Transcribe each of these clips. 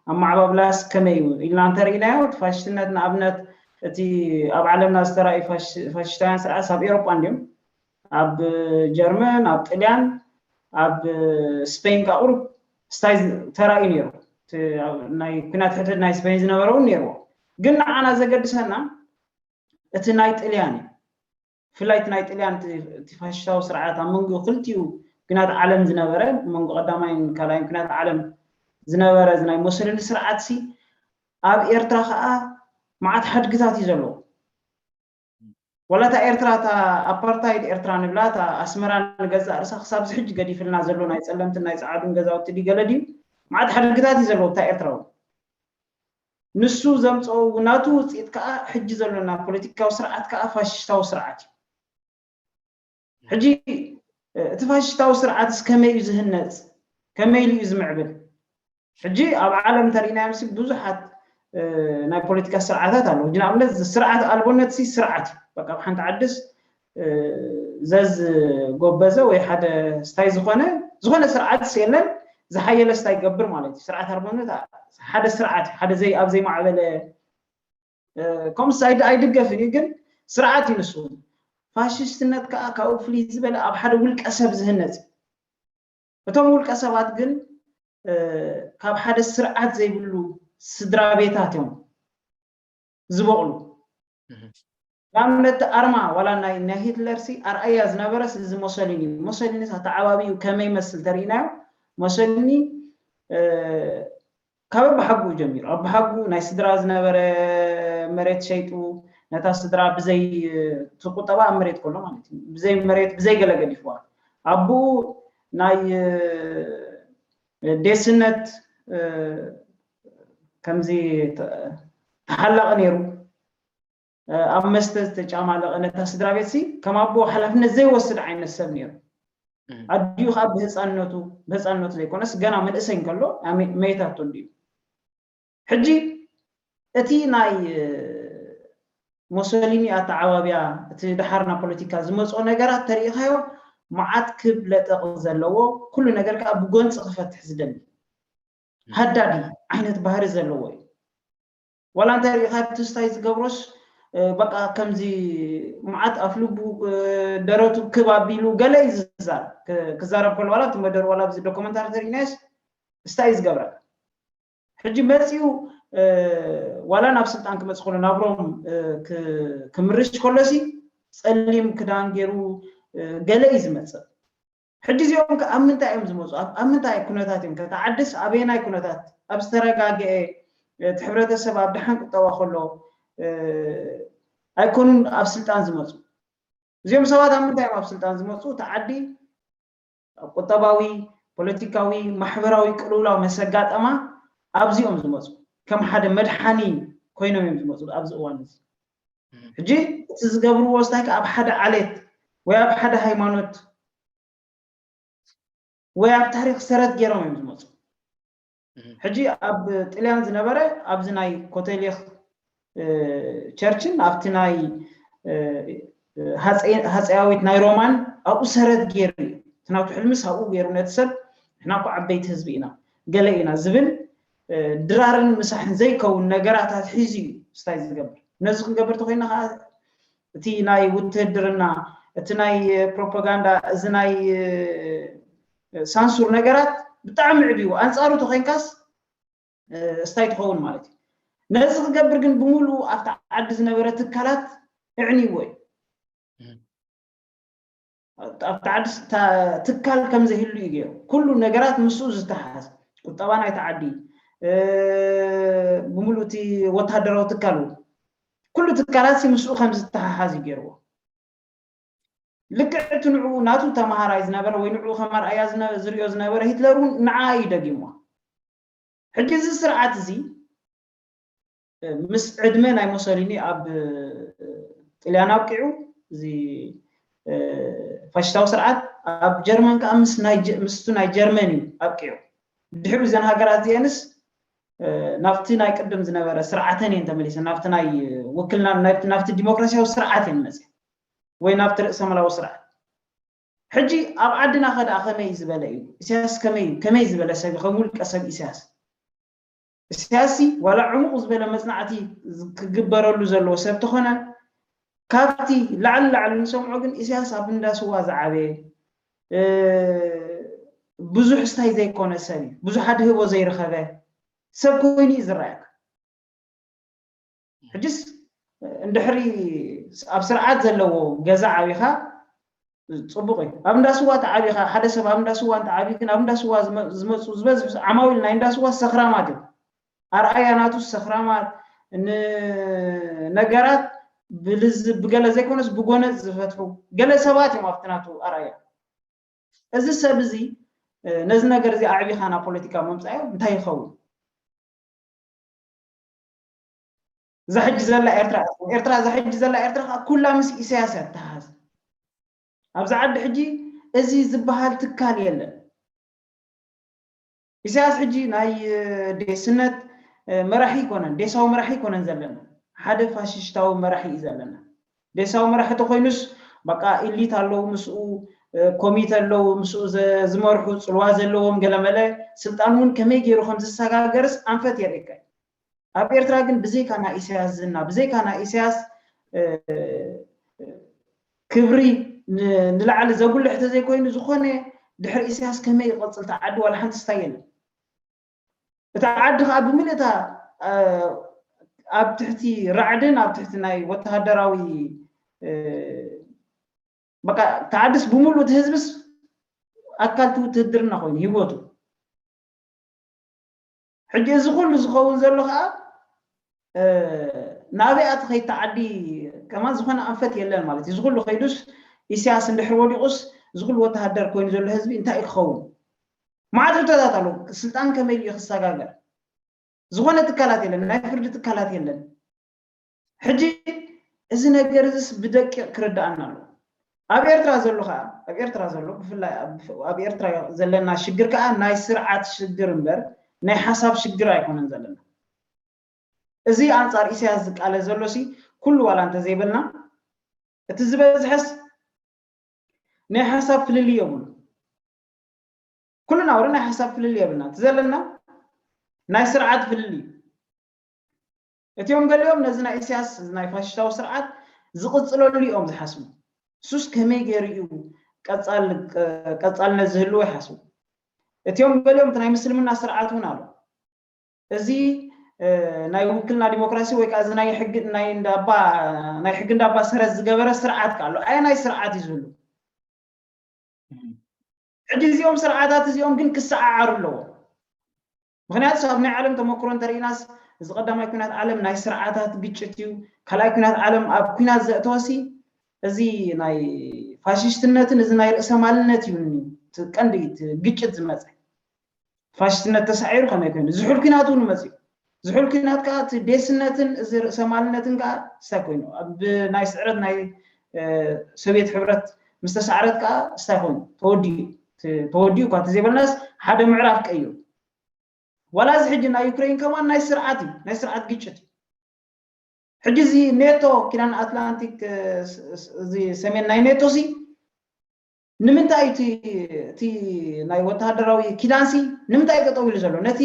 ኣመዓባብላስ ከመይ እዩ ኢልና እንተርኢናዮ፣ እቲ ፋሽስትነት ንኣብነት እቲ ኣብ ዓለምና ዝተራእዩ ፋሽ-፣ ፋሽስታውያን ስርዓት ኣብ ኤውሮጳ እንድዮም። ኣብ ጀርመን፣ ኣብ ጥልያን፣ ኣብ ስፔን ካብ ቁሩብ ስታይ ዝ-፣ ተራእዩ ነይሩ። እቲ ኣብ ናይ ኲናት ሕድሕድ ናይ ስፔን ዝነበረ እውን ነይርዎ። ግን ንዓና ዘገድሰና እቲ ናይ ጥልያን እዩ። ብፍላይ እቲ ናይ ጥልያን እቲ፣ እቲ ፋሽስታዊ ስርዓት ኣብ መንጎ ክልቲኡ ኲናት ዓለም ዝነበረ፣ መንጎ ቀዳማይን ካልኣይን ኲናት ዓለም ዝነበረ እዚ ናይ ሞሶሊኒ ስርዓት ሲ ኣብ ኤርትራ ከዓ መዓት ሓድግታት እዩ ዘለዎ። ዋላ እታ ኤርትራ፣ እታ ኣፓርታይድ ኤርትራ ንብላ፣ እታ ኣስመራ ንገዛእ ርእሳ ክሳብ እዚ ሕጂ ገዲፍልና ዘሎ ናይ ጸለምትን ናይ ጸዓዱን ገዛውቲ ድዩ ገለ ድዩ? መዓት ሓድግታት እዩ ዘለዎ እታ ኤርትራ እውን። ንሱ ዘምጽኦ ናቱ ውጽኢት ከኣ ሕጂ ዘሎና ፖለቲካዊ ስርዓት ከኣ ፋሽስታዊ ስርዓት እዩ። ሕጂ፣ እ፣ እቲ ፋሽስታዊ ስርዓትስ ከመይ እዩ ዝህነጽ? ከመይ ኢሉ እዩ ዝምዕብል? ሕጂ ኣብ ዓለም እንተሪእናዮም ሲ ብዙሓት፣ እ፣ ናይ ፖለቲካ ስርዓታት ኣለዉ። ሕጂ ንኣብነት ስርዓት ኣልቦነት ሲ ስርዓት እዩ። በቃ ኣብ ሓንቲ ዓድስ፣ እ፣ ዘዝጎበዘ ወይ ሓደ ስታይ ዝኾነ፣ ዝኾነ ስርዓትስ የለን፣ ዝሓየለ ስታይ ይገብር ማለት እዩ። ስርዓት ኣልቦነት ኣ-፣ ሓደ ስርዓት እዩ። ሓደ ዘይ-፣ ኣብ ዘይማዕበለ፣ እ፣ ከምኡስ ኣይድ-፣ ኣይድገፍን እዩ፣ ግን ስርዓት እዩ ንሱ። ፋሽስትነት ከኣ ካብኡ ፍልይ ዝበለ ኣብ ሓደ ውልቀ ሰብ ዝህነጽ እዩ። እቶም ውልቀ ሰባት ግን፣ እ፣ ካብ ሓደ ስርዓት ዘይብሉ ስድራ ቤታት እዮም ዝበቕሉ። እህ። ንኣብነት ኣርማ ዋላ ናይ፣ ናይ ሂትለር ሲ ኣርኣያ ዝነበረስ እዚ ሞሶሊኒ እዩ። ሞሶሊኒ ኣተዓባቢኡ ከመይ ይመስል ተሪእናዮ፣ ሞሶሊኒ፣ እ፣ ካብ ኣባሓጉኡ ጀሚሩ፣ ኣባሓጉኡ ናይ ስድራ ዝነበረ መሬት ሸይጡ፣ ነታ ስድራ ብዘይ፣ እቲ ቁጠባ ኣብ መሬት ከሎ ማለት እዩ፣ ብዘይ መሬት፣ ብዘይ ገለ ገዲፍዋ። ኣቦኡ ናይ፣ እ፣ ዴስነት፣ እ፣ ከምዚ ተ-፣ ተሓላቒ ነይሩ። እ፣ ኣብ መስተ ዝተጫማለቐ ነታ ስድራ ቤት ሲ ከም ኣቦ ሓላፍነት ዘይወስድ ዓይነት ሰብ ነይሩ። እም። ኣዲኡ ከዓ ብህፃንነቱ፣ ብህፃንነቱ ዘይኮነስ ገና መንእሰይ እንከሎ ኣመ-፣ መይታቶ እንድዩ። ሕጂ እቲ ናይ፣ እ፣ ሞሶሊኒ ኣተዓባብያ፣ እቲ ደሓር ናብ ፖለቲካ ዝመፅኦ ነገራት ተሪኢኻዮ፣ መዓት ክብ ለጠቕ ዘለዎ፣ ኩሉ ነገር ከዓ ብጎንፂ ክፈትሕ ዝደሊ ሃዳዲ ዓይነት ባህሪ ዘለዎ እዩ። ዋላ እንታይ ሪኢኻ እቲ ስታይ ዝገብሮስ፣ እ፣ በቃ ከምዚ መዓት ኣፍ ልቡ፣ እ፣ ደረቱ ክብ ኣቢሉ ገለ እዩ ዝዛር-፣ ክ-፣ ክዛረብ ከሎ ዋላ እቲ መደር ዋላ ኣብዚ ዶክመንታሪ ተሪእናዮስ ስታይ እዩ ዝገብረካ። ሕጂ መፂኡ፣ እ፣ ዋላ ናብ ስልጣን ክመፅእ ከሎ ናብ ሮም፣ እ፣ ክ-፣ ክምርሽ ከሎሲ ጸሊም ክዳን ገይሩ፣ እ፣ ገለ እዩ ዝመፅእ። ሕጂ እዚኦም ከ ኣብ ምንታይ እዮም ዝመፁ? ኣብ፣ ኣብ ምንታይ ኩነታት እዮም? ከ እታ ዓድስ ኣበየናይ ኩነታት? ኣብ ዝተረጋገኤ፣ እቲ ሕብረተሰብ ኣብ ደሓን ቁጠባ ከሎ፣ እ፣ ኣይኮኑን ኣብ ስልጣን ዝመፁ። እዚኦም ሰባት ኣብ ምንታይ እዮም ኣብ ስልጣን ዝመፁ? እታ ዓዲ ኣብ ቁጠባዊ፣ ፖለቲካዊ፣ ማሕበራዊ ቅልውላው መሰጋጠማ ኣብዚኦም ዝመፁ። ከም ሓደ መድሓኒ ኮይኖም እዮም ዝመፁ ኣብዚ እዋን እዚ። ሕጂ እቲ ዝገብርዎ ስታይ ከ ኣብ ሓደ ዓሌት ወይ ኣብ ሓደ ሃይማኖት ወይ ኣብ ታሪኽ ሰረት ገይሮም እዮም ዝመፁ። እህ። ሕጂ ኣብ ጥልያን ዝነበረ ኣብዚ ናይ ኮቴሌክ፣ እ፣ ቸርችን ኣብቲ ናይ፣ እ፣ ሃፀይ-፣ ሃፀያዊት ናይ ሮማን ኣብኡ ሰረት ገይሩ እዩ። እቲ ናቱ ሕልምስ ኣብኡ ገይሩ ነቲ ሰብ ንሕና እኮ ዓበይቲ ህዝቢ ኢና፣ ገለ ኢና ዝብል፣ እ፣ ድራርን ምሳሕን ዘይከውን ነገራት ኣትሒዙ እዩ ስታይ ዝገብር። ነዚ ክንገብር ተኮይና ከዓ እቲ ናይ ውትህድርና፣ እቲ ናይ ፕሮፓጋንዳ፣ እዚ ናይ፣ እ፣ ሳንሱር ነገራት ብጣዕሚ ዕብዩ። ኣንጻሩ ተኾይንካስ፣ እ፣ ስታይ ትኸውን ማለት እዩ። ነዚ ክገብር ግን ብምሉኡ ኣብቲ ዓዲ ዝነበረ ትካላት እዕንይዎ እዩ። እም። ኣብቲ ዓዲ ስ-፣ ታ-፣ ትካል ከም ዘይህሉ እዩ ገይሩ። ኩሉ ነገራት ምስኡ ዝተሓሓዝ። ቁጠባ ናይቲ ዓዲ፣ እ፣ ብምሉእ እቲ ወተሃደራዊ ትካል እውን። ኩሉ ትካላት ሲ ምስኡ ከም ዝተሓሓዝ እዩ ገይርዎ። ልክዕ እቲ ንዕኡ ናቱ ተመሃራይ ዝነበረ ወይ ንዕኡ ከም ኣርኣያ ዝነ-፣ ዝሪኦ ዝነበረ ሂትለር እውን ንዓ እዩ ደጊምዋ። ሕጂ እዚ ስርዓት እዚ፣ እ፣ ምስ ዕድመ ናይ ሞሶሊኒ ኣብ፣ እ፣ ጥልያን ኣብቂዑ፣ እዚ፣ እ፣ ፋሽስታዊ ስርዓት ኣብ ጀርመን ከኣ ምስ ናይ ጀ-፣ ምስቱ ናይ ጀርመን እዩ ኣብቂዑ። ድሕሪኡ እዘን ሃገራት እዚአንስ፣ እ፣ ናብቲ ናይ ቅድም ዝነበረ ስርዓተን እየን ተመሊሰን፣ ናብቲ ናይ ውክልና፣ ናብቲ፣ ናብቲ ዲሞክራሲያዊ ስርዓት እየን መፅየን፣ ወይ ናብቲ ርእሰ መላዊ ስርዓት። ሕጂ ኣብ ዓድና ከ ደኣ ከመይ ዝበለ እዩ? ኢሳያስ ከመይ እዩ? ከመይ ዝበለ ሰብ እዩ? ከም ውልቀ ሰብ ኢሳያስ? ኢሳያስ ዋላ ዕሙቕ ዝበለ መጽናዕቲ ክግበረሉ ዘለዎ ሰብ ተኾነ፣ ካብቲ ላዕሊ ላዕሊ ንሰምዖ ግን ኢሳያስ ኣብ እንዳ ስዋ ዝዓበየ፣ ብዙሕ ስታይ ዘይኮነ ሰብ እዩ። ብዙሕ ኣድህቦ ዘይረኸበ ሰብ ኮይኑ እዩ ዝረኣየካ። ሕጅስ እንድሕሪ ኣብ ስርዓት ዘለዎ ገዛ ዓቢኻ ጽቡቕ እዩ። ኣብ እንዳ ስዋ ተዓቢኻ፣ ሓደ ሰብ ኣብ እንዳ ስዋ እንተዓብዩ ግን ኣብ እንዳ ስዋ ዝመ- ዝመጹ ዝበዝሑ ዓማዊል ናይ እንዳ ስዋ ሰኽራማት እዮም። ኣርኣያ ናቱ ሰኽራማት፣ ንነገራት ብልዝ ብገለ ዘይኮነስ ብጎነጽ ዝፈትሑ ገለ ሰባት እዮም ኣብቲ ናቱ ኣርኣያ። እዚ ሰብ እዚ ነዚ ነገር እዚ ኣዕቢኻ ናብ ፖለቲካ ምምጻዮ እንታይ ይኸውን? እዛ ሕጂ ዘላ ኤርትራ ኤርትራ እዛ ሕጂ ዘላ ኤርትራ ከዓ ኩላ ምስ ኢሳያስ እያ ትተሓዝ። ኣብዚ ዓዲ ሕጂ እዚ ዝበሃል ትካል የለን። ኢሳያስ ሕጂ ናይ ዴስነት መራሒ ይኮነን፣ ዴሳዊ መራሒ ይኮነን ዘለና፣ ሓደ ፋሽሽታዊ መራሒ እዩ ዘለና። ዴሳዊ መራሒ ተኮይኑስ በቃ ኢሊት ኣለዉ ምስኡ፣ ኮሚተ ኣለዉ ምስኡ ዝመርሑ፣ ፅልዋ ዘለዎም ገለመለ፣ ስልጣን እውን ከመይ ገይሩ ከም ዝሰጋገርስ ኣንፈት የርእየካ እዩ። ኣብ ኤርትራ ግን ብዘይካ ናይ ኢሳያስ ዝና፣ ብዘይካ ናይ ኢሳያስ ክብሪ ንላዕሊ ዘጉልሕ ተዘይኮይኑ፣ ዝኾነ ድሕሪ ኢሳያስ ከመይ ይቐፅል እቲ ዓዲ ዋላ ሓንቲ ስታይ የለን። እቲ ዓዲ ከዓ ብምልእታ ኣብ ትሕቲ ራዕድን ኣብ ትሕቲ ናይ ወተሃደራዊ በቃ እቲ ዓድስ ብምሉእ እቲ ህዝብስ ኣካል እቲ ውትህድርና ኮይኑ ህይወቱ። ሕጂ እዚ ኩሉ ዝኸውን ዘሎ ከዓ ናበይ ኣትኸይድ ዓዲ ከማን ዝኾነ ኣንፈት የለን ማለት እዩ። እዚ ኩሉ ከይዱስ ኢሳያስ እንድሕር ወዲቑስ እዚ ኩሉ ወተሃደር ኮይኑ ዘሎ ህዝቢ እንታይ እዩ ክኸውን? ማዕት ሕቶታት ኣለዉ። ስልጣን ከመይ እዩ ክሰጋገር? ዝኾነ ትካላት የለን፣ ናይ ፍርዲ ትካላት የለን። ሕጂ እዚ ነገር እዚስ ብደቂቕ ክርዳኣና ኣለዎ። ኣብ ኤርትራ ዘሎ ከዓ ኣብ ኤርትራ ዘሎ ብፍላይ ኣብ ኤርትራ ዘለና ሽግር ከዓ ናይ ስርዓት ሽግር እምበር ናይ ሓሳብ ሽግር ኣይኮነን ዘለና። እዚ ኣንፃር ኢሳያስ ዝቃለ ዘሎ ሲ ኩሉ ዋላ እንተዘይበልና እቲ ዝበዝሐስ ናይ ሓሳብ ፍልልይ የብሉ። ኩልና ወረ ናይ ሓሳብ ፍልልይ የብልና። እቲ ዘለና ናይ ስርዓት ፍልልይ። እቲኦም ገሊኦም ነዚ ናይ ኢሳያስ ናይ ፋሽስታዊ ስርዓት ዝቕፅለሉ እዮም ዝሓስቡ። እሱስ ከመይ ገይሩ እዩ ቀፃልነት ዝህልዎ ይሓስቡ። እቲኦም ገሊኦም እቲ ናይ ምስልምና ስርዓት እውን ኣሎ። እዚ ናይ ውክልና ዲሞክራሲ ወይ ከዓ እዚ ናይ ሕጊ ናይ እንዳባ ናይ ሕጊ እንዳባ ሰረት ዝገበረ ስርዓት ከ ኣሎ። ኣየናይ ስርዓት እዩ ዝህሉ? ሕጂ እዚኦም ስርዓታት እዚኦም ግን ክሰዓዓሩ ኣለዎም። ምክንያቱ ኣብ ናይ ዓለም ተመክሮ እንተርኢናስ እዚ ቀዳማይ ኩናት ዓለም ናይ ስርዓታት ግጭት እዩ። ካልኣይ ኩናት ዓለም ኣብ ኩናት ዘእተወሲ እዚ ናይ ፋሽስትነትን እዚ ናይ ርእሰማልነት እዩ ቀንዲ ግጭት ዝመፀ። ፋሽስትነት ተሳዒሩ ከመይ ኮይኑ ዝሑል ኩናት እውን መፅኡ። ዝሑል ኩናት ከዓ እቲ ዴስነትን እዚ ርእሰማልነትን ከዓ እንታይ ኮይኑ ኣብ ናይ ስዕረት ናይ ሶቪየት ሕብረት ምስ ተሳዕረት ከዓ እንታይ ኮይኑ ተወዲኡ ተወዲኡ እኳ ተዘይበልናስ ሓደ ምዕራፍ ቀይሩ። ዋላ እዚ ሕጂ ናይ ዩክሬን ከማን ናይ ስርዓት እዩ ናይ ስርዓት ግጭት እዩ። ሕጂ እዚ ኔቶ ኪዳን ኣትላንቲክ እዚ ሰሜን ናይ ኔቶ ሲ ንምንታይ እቲ እቲ ናይ ወተሃደራዊ ኪዳንሲ ንምንታይ ጠጠው ኢሉ ዘሎ? ነቲ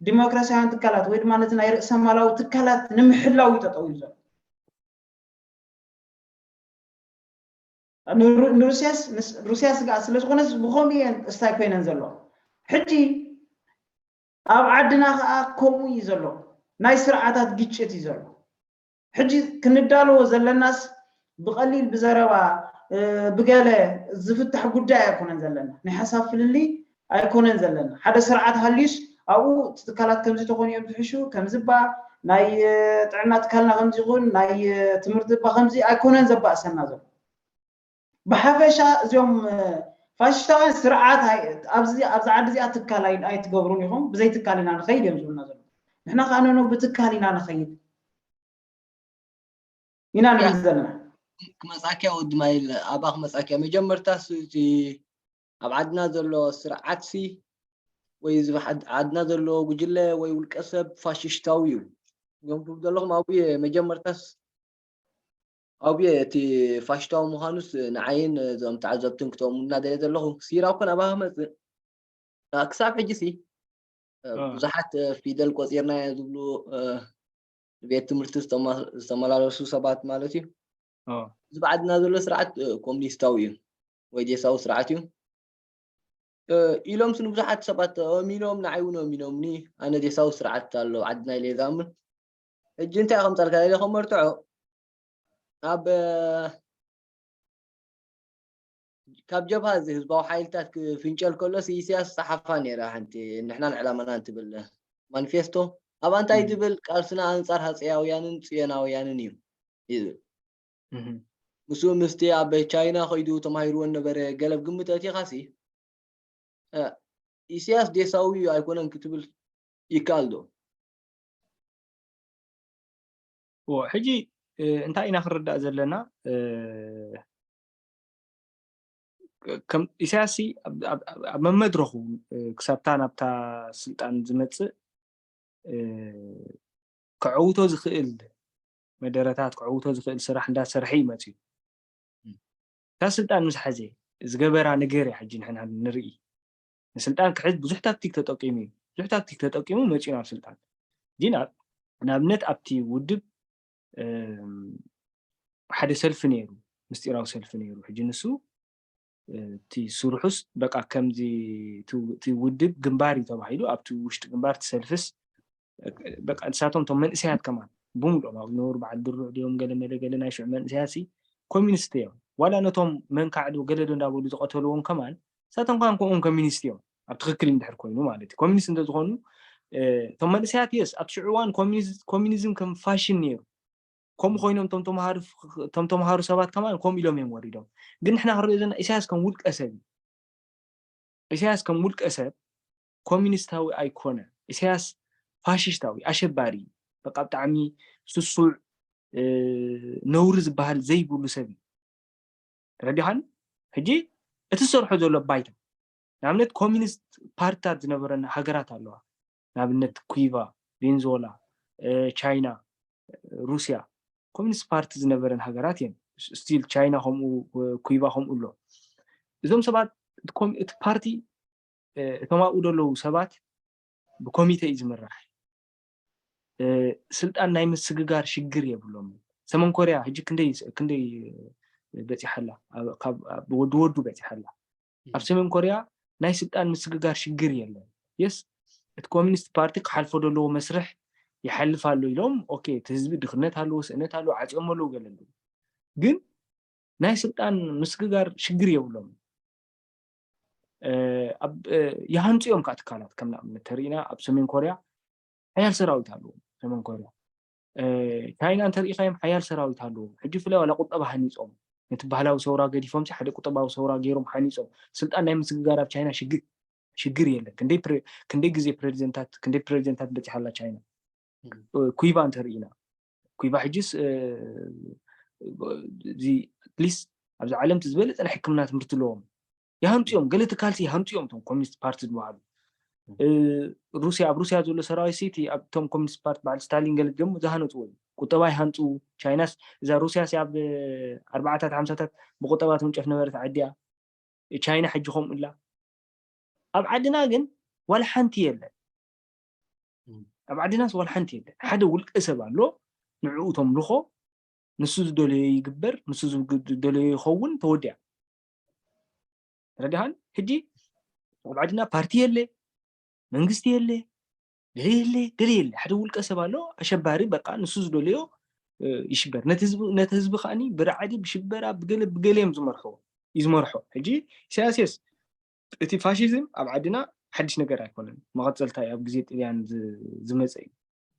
ዲሞክራሲያውያን ትካላት ወይ ድማ ነቲ ናይ ርእሰ ማላዊ ትካላት ንምሕላው እዩ ጠጠው ኢሉ ዘሎ። ንሩስያስ ሩስያ ስግኣት ስለ ዝኾነስ ብኸምኡ እየን ስታይ ኮይነን ዘሎ። ሕጂ ኣብ ዓድና ከዓ ከምኡ እዩ ዘሎ። ናይ ስርዓታት ግጭት እዩ ዘሎ። ሕጂ ክንዳለዎ ዘለናስ ብቐሊል ብዘረባ ብገለ ዝፍታሕ ጉዳይ ኣይኮነን ዘለና። ናይ ሓሳብ ፍልልይ ኣይኮነን ዘለና። ሓደ ስርዓት ሃልዩስ ኣብኡ እቲ ትካላት ከምዚ ተኾኑ እዮም ዝሕሹ ከምዚ እባ ናይ ጥዕና ትካልና ከምዚ ይኹን ናይ ትምህርቲ እባ ከምዚ ኣይኮነን ዘባእሰና ዘሎ። ብሓፈሻ እዚኦም ፋሽስታውያን ስርዓት ኣብዚ ኣብዚ ዓዲ እዚኣ ትካል ኣይትገብሩን ኢኹም፣ ብዘይ ትካል ኢና ንኸይድ እዮም ዝብሉና ዘለዉ። ንሕና ከዓ ነኖ ብትካል ኢና ንኸይድ ኢና ንብል ዘለና። ክመፃኪያ ወዲ ማይል ኣባ ክመፃኪያ መጀመርታስ እቲ ኣብ ዓድና ዘሎ ስርዓትሲ ወይ እዚ ዓድና ዘሎ ጉጅለ ወይ ውልቀ ሰብ ፋሽሽታዊ እዩ። እዞም ትብሉ ዘለኹም ኣብየ መጀመርታስ ኣብየ እቲ ፋሽሽታዊ ምዃኑስ ንዓይን እዞም ተዓዘብትን ክተእሙና ደለ ዘለኹ ሲራ እኮ ናባኻ መፅእ ክሳብ ሕጂ ሲ እ፣ እ። ብዙሓት፣ እ፣ ፊደል ቆጺርናዮ ዝብሉ፣ እ፣ ንቤት ትምህርቲ ዝተማ-፣ ዝተመላለሱ ሰባት ማለት እዩ። እ። እዚ ብዓድና ዘሎ ስርዓት፣ እ፣ ኮሙኒስታዊ እዩ ወይ ዴሳዊ ስርዓት እዩ። እ፣ ኢሎምስ ንብዙሓት ሰባት ኣእሚኖም፣ ንዓይ እውን ኣእሚኖምኒ፣ ኣነ ዴሳዊ ስርዓት ኣሎ ኣብ ዓድና ኢለ እየ ዝኣምን። ሕጂ እንታይ ከምጻልካ ኢለ ከመርትዖ፣ ኣብ፣ እ፣ ካብ ጀብሃ እዚ ህዝባዊ ሓይልታት ክፍንጨል ከሎስ ኢሳያስ ጸሓፋ ነይራ ሓንቲ፣ ንሕናን ዕላማናን ትብል ማኒፌስቶ። ኣብኣ እንታይ እም። ትብል? ቃልስና ኣንጻር ሃጸያውያንን ጽዮናውያንን እዩ ይብል። እም። ምስኡ ምስቲ ኣብ ቻይና ከይዱ ተማሂርዎ ነበረ ገለ ግምት ኣእቲኻሲ፣ እ፣ ኢሳያስ ዴሳዊ እዩ ኣይኮነን ክትብል ይከኣል ዶ? ዎ፣ ሕጂ፣ እ፣ እንታይ ኢና ክንርዳእ ዘለና? እ፣ ከም ኢሳያስ ሲ ኣብ፣ ኣብ፣ ኣብ መመድረኹ፣ እ፣ ክሳብታ ናብታ ስልጣን ዝመጽእ፣ እ፣ ከዐውቶ ዝኽእል መደረታት፣ ከዐውቶ ዝኽእል ስራሕ እንዳሰርሐ እዩ መጺኡ። እም። እታ ስልጣን ምስ ሓዘ ዝገበራ ነገር እያ ሕጂ ንሕና ንርኢ። ንስልጣን ክሕዝ ብዙሕ ታክቲክ ተጠቂሙ እዩ። ብዙሕ ታክቲክ ተጠቂሙ መጺኡ ናብ ስልጣን። ግን ኣብ-፣ ንኣብነት ኣብቲ ውድብ፣ እም፣ ሓደ ሰልፊ ነይሩ፣ ምስጢራዊ ሰልፊ ነይሩ። ሕጂ ንሱ፣ እ፣ እቲ ስርሑስ በቃ ከምዚ እቲ፣ እቲ ውድብ ግንባር እዩ ተባሂሉ፣ ኣብቲ ውሽጢ ግንባር እቲ ሰልፍስ፣ በቃ ንሳቶም እቶም መንእሰያት ከማን ብምሉኦም ኣብ ነበሩ በዓል ድሩዕ ድዮም ገለ መለ ገለ ናይ ሽዑ መንእሰያት ሲ ኮሚኒስት እዮም። ዋላ ነቶም መንካዕ ዶ ገለ ዶ እንዳበሉ ዝቐተልዎም ከማን ንሳቶም ከማን ከምኦም ኮሚኒስት እዮም። ኣብ ትኽክል እንድሕር ኮይኑ ማለት እዩ። ኮሚኒስት እንተዝኾኑ፣ እ፣ እቶም መንእሰያት የስ ኣብቲ ሽዑ እዋን ኮሚኒዝ-፣ ኮሚኒዝም ከም ፋሽን ነይሩ። ከምኡ ኮይኖም እቶም ተምሃሩ፣ እቶም ተምሃሩ ሰባት ከማን ከምኡ ኢሎም እዮም ወሪዶም። ግን ንሕና ክንሪኦ ዘለና ኢሳያስ ከም ውልቀ ሰብ እዩ። ኢሳያስ ከም ውልቀ ሰብ ኮሚኒስታዊ ኣይኮነ። ኢሳያስ ፋሽስታዊ፣ ኣሸባሪ፣ በቃ ብጣዕሚ ስሱዕ፣ እ፣ ነውሪ ዝበሃል ዘይብሉ ሰብ እዩ። ረዲኻን? ሕጂ እቲ ዝሰርሖ ዘሎ ባይታ፣ ንኣብነት ኮሚኒስት ፓርትታት ዝነበረን ሃገራት ኣለዋ። ንኣብነት ኩባ፣ ቬንዙዌላ፣ እ፣ ቻይና፣ ሩስያ፣ ኮሚኒስት ፓርቲ ዝነበረን ሃገራት እየን። ስቲል ቻይና ከምኡ፣ እ፣ ኩባ ከምኡ ኣሎ። እዞም ሰባት እቲ ኮም-፣ እቲ ፓርቲ፣ እ፣ እቶም ኣብኡ ዘለዉ ሰባት ብኮሚተ እዩ ዝምራሕ። እ፣ ስልጣን ናይ ምስግጋር ሽግር የብሎም። ሰሜን ኮርያ ሕጂ ክንደይ፣ ክንደይ፣ እ፣ በጺሓ ኣላ? ኣብ፣ ካብ፣ ኣብ ወዲ ወዱ በጺሓ ኣላ። ኣብ ሰሜን ኮርያ ናይ ስልጣን ምስግጋር ሽግር የለን። የስ፣ እቲ ኮሚኒስት ፓርቲ ክሓልፎ ዘለዎ መስርሕ ይሓልፍ ኣሎ ኢሎም፣ ኦኬ፣ እቲ ህዝቢ ድኽነት ኣለዎ፣ ስእነት ኣለዎ፣ ዓጽዮም ኣለዉ ገለ ኣለዉ። ግን ናይ ስልጣን ምስግጋር ሽግር የብሎም። እ፣ ኣብ፣ እ፣ ይሃንጹ እዮም ከኣ ትካላት። ከም ንኣብነት ተሪኢና ኣብ ሰሜን ኮርያ ሓያል ሰራዊት ኣለዎም። ሰሜን ኮርያ፣ እ፣ ቻይና እንተሪኢኻዮም ሓያል ሰራዊት ኣለዎም። ሕጂ ብፍላይ ዋላ ቁጠባ ሃኒጾም፣ ነቲ ባህላዊ ሰውራ ገዲፎም ሲ ሓደ ቁጠባዊ ሰውራ ገይሮም ሃኒጾም። ስልጣን ናይ ምስግጋር ኣብ ቻይና ሽግር፣ ሽግር የለን። ክንደይ ፕረ-፣ ክንደይ ግዜ ፕሬዚደንታት፣ ክንደይ ፕሬዚደንታት በጺሓ ኣላ ቻይና። እም። እ፣ ኩባ እንተሪኢና፣ ኩባ ሕጂስ፣ እ፣ እዚ ኣትሊስት ኣብዚ ዓለም እቲ ዝበለጸ ናይ ሕክምና ትምህርቲ ኣለዎም። ይሃንጹ እዮም፣ ገለ ትካል ሲ ይሃንጹ እዮም እቶም ኮሚኒስት ፓርቲ ዝበሃሉ። እም። እ፣ ሩስያ፣ ኣብ ሩስያ ዘሎ ሰራዊት ሲ እቲ ኣብቶም ኮሚኒስት ፓርቲ በዓል ስታሊን ገለ ድገሙ ዝሃነጽዎ እዩ። ቁጠባ ይሃንጹ፣ ቻይናስ፣ እዛ ሩስያ ሲ ኣብ፣ እ፣ ኣርባዓታት ሓምሳታት ብቁጠባ ትውንጨፍ ነበረት ዓዲ እያ። ቻይና ሕጂ ከምኡ ኣላ። ኣብ ዓድና ግን ዋላ ሓንቲ የለን። እም። ኣብ ዓድናስ ዋላ ሓንቲ የለን። ሓደ ውልቀ ሰብ ኣሎ፣ ንዕኡ ተምልኾ፣ ንሱ ዝደለዮ ይግበር፣ ንሱ ዝግ-፣ ዝደለዮ ይኸውን፣ ተወዲኣ። ረዲኻን? ሕጂ ኣብ ዓድና ፓርቲ የለ፣ መንግስቲ የለ፣ ገለ የለ፣ ገለ የለ። ሓደ ውልቀ ሰብ ኣሎ፣ ኣሸባሪ፣ በቃ ንሱ ዝደለዮ፣ እ፣ ይሽበር። ነቲ ህዝቢ፣ ነቲ ህዝቢ ከኣኒ ብራዕዲ፣ ብሽበራ፣ ብገለ፣ ብገለ እዮም ዝመርሕዎ፣ እዩ ዝመርሖ። ሕጂ ኢሳያስ የስ፣ እቲ ፋሽዝም ኣብ ዓድና ሓድሽ ነገር ኣይኮነን። መቐጸልታ እዩ፣ ኣብ ግዜ ጥልያን ዝ-፣ ዝመጸ እዩ።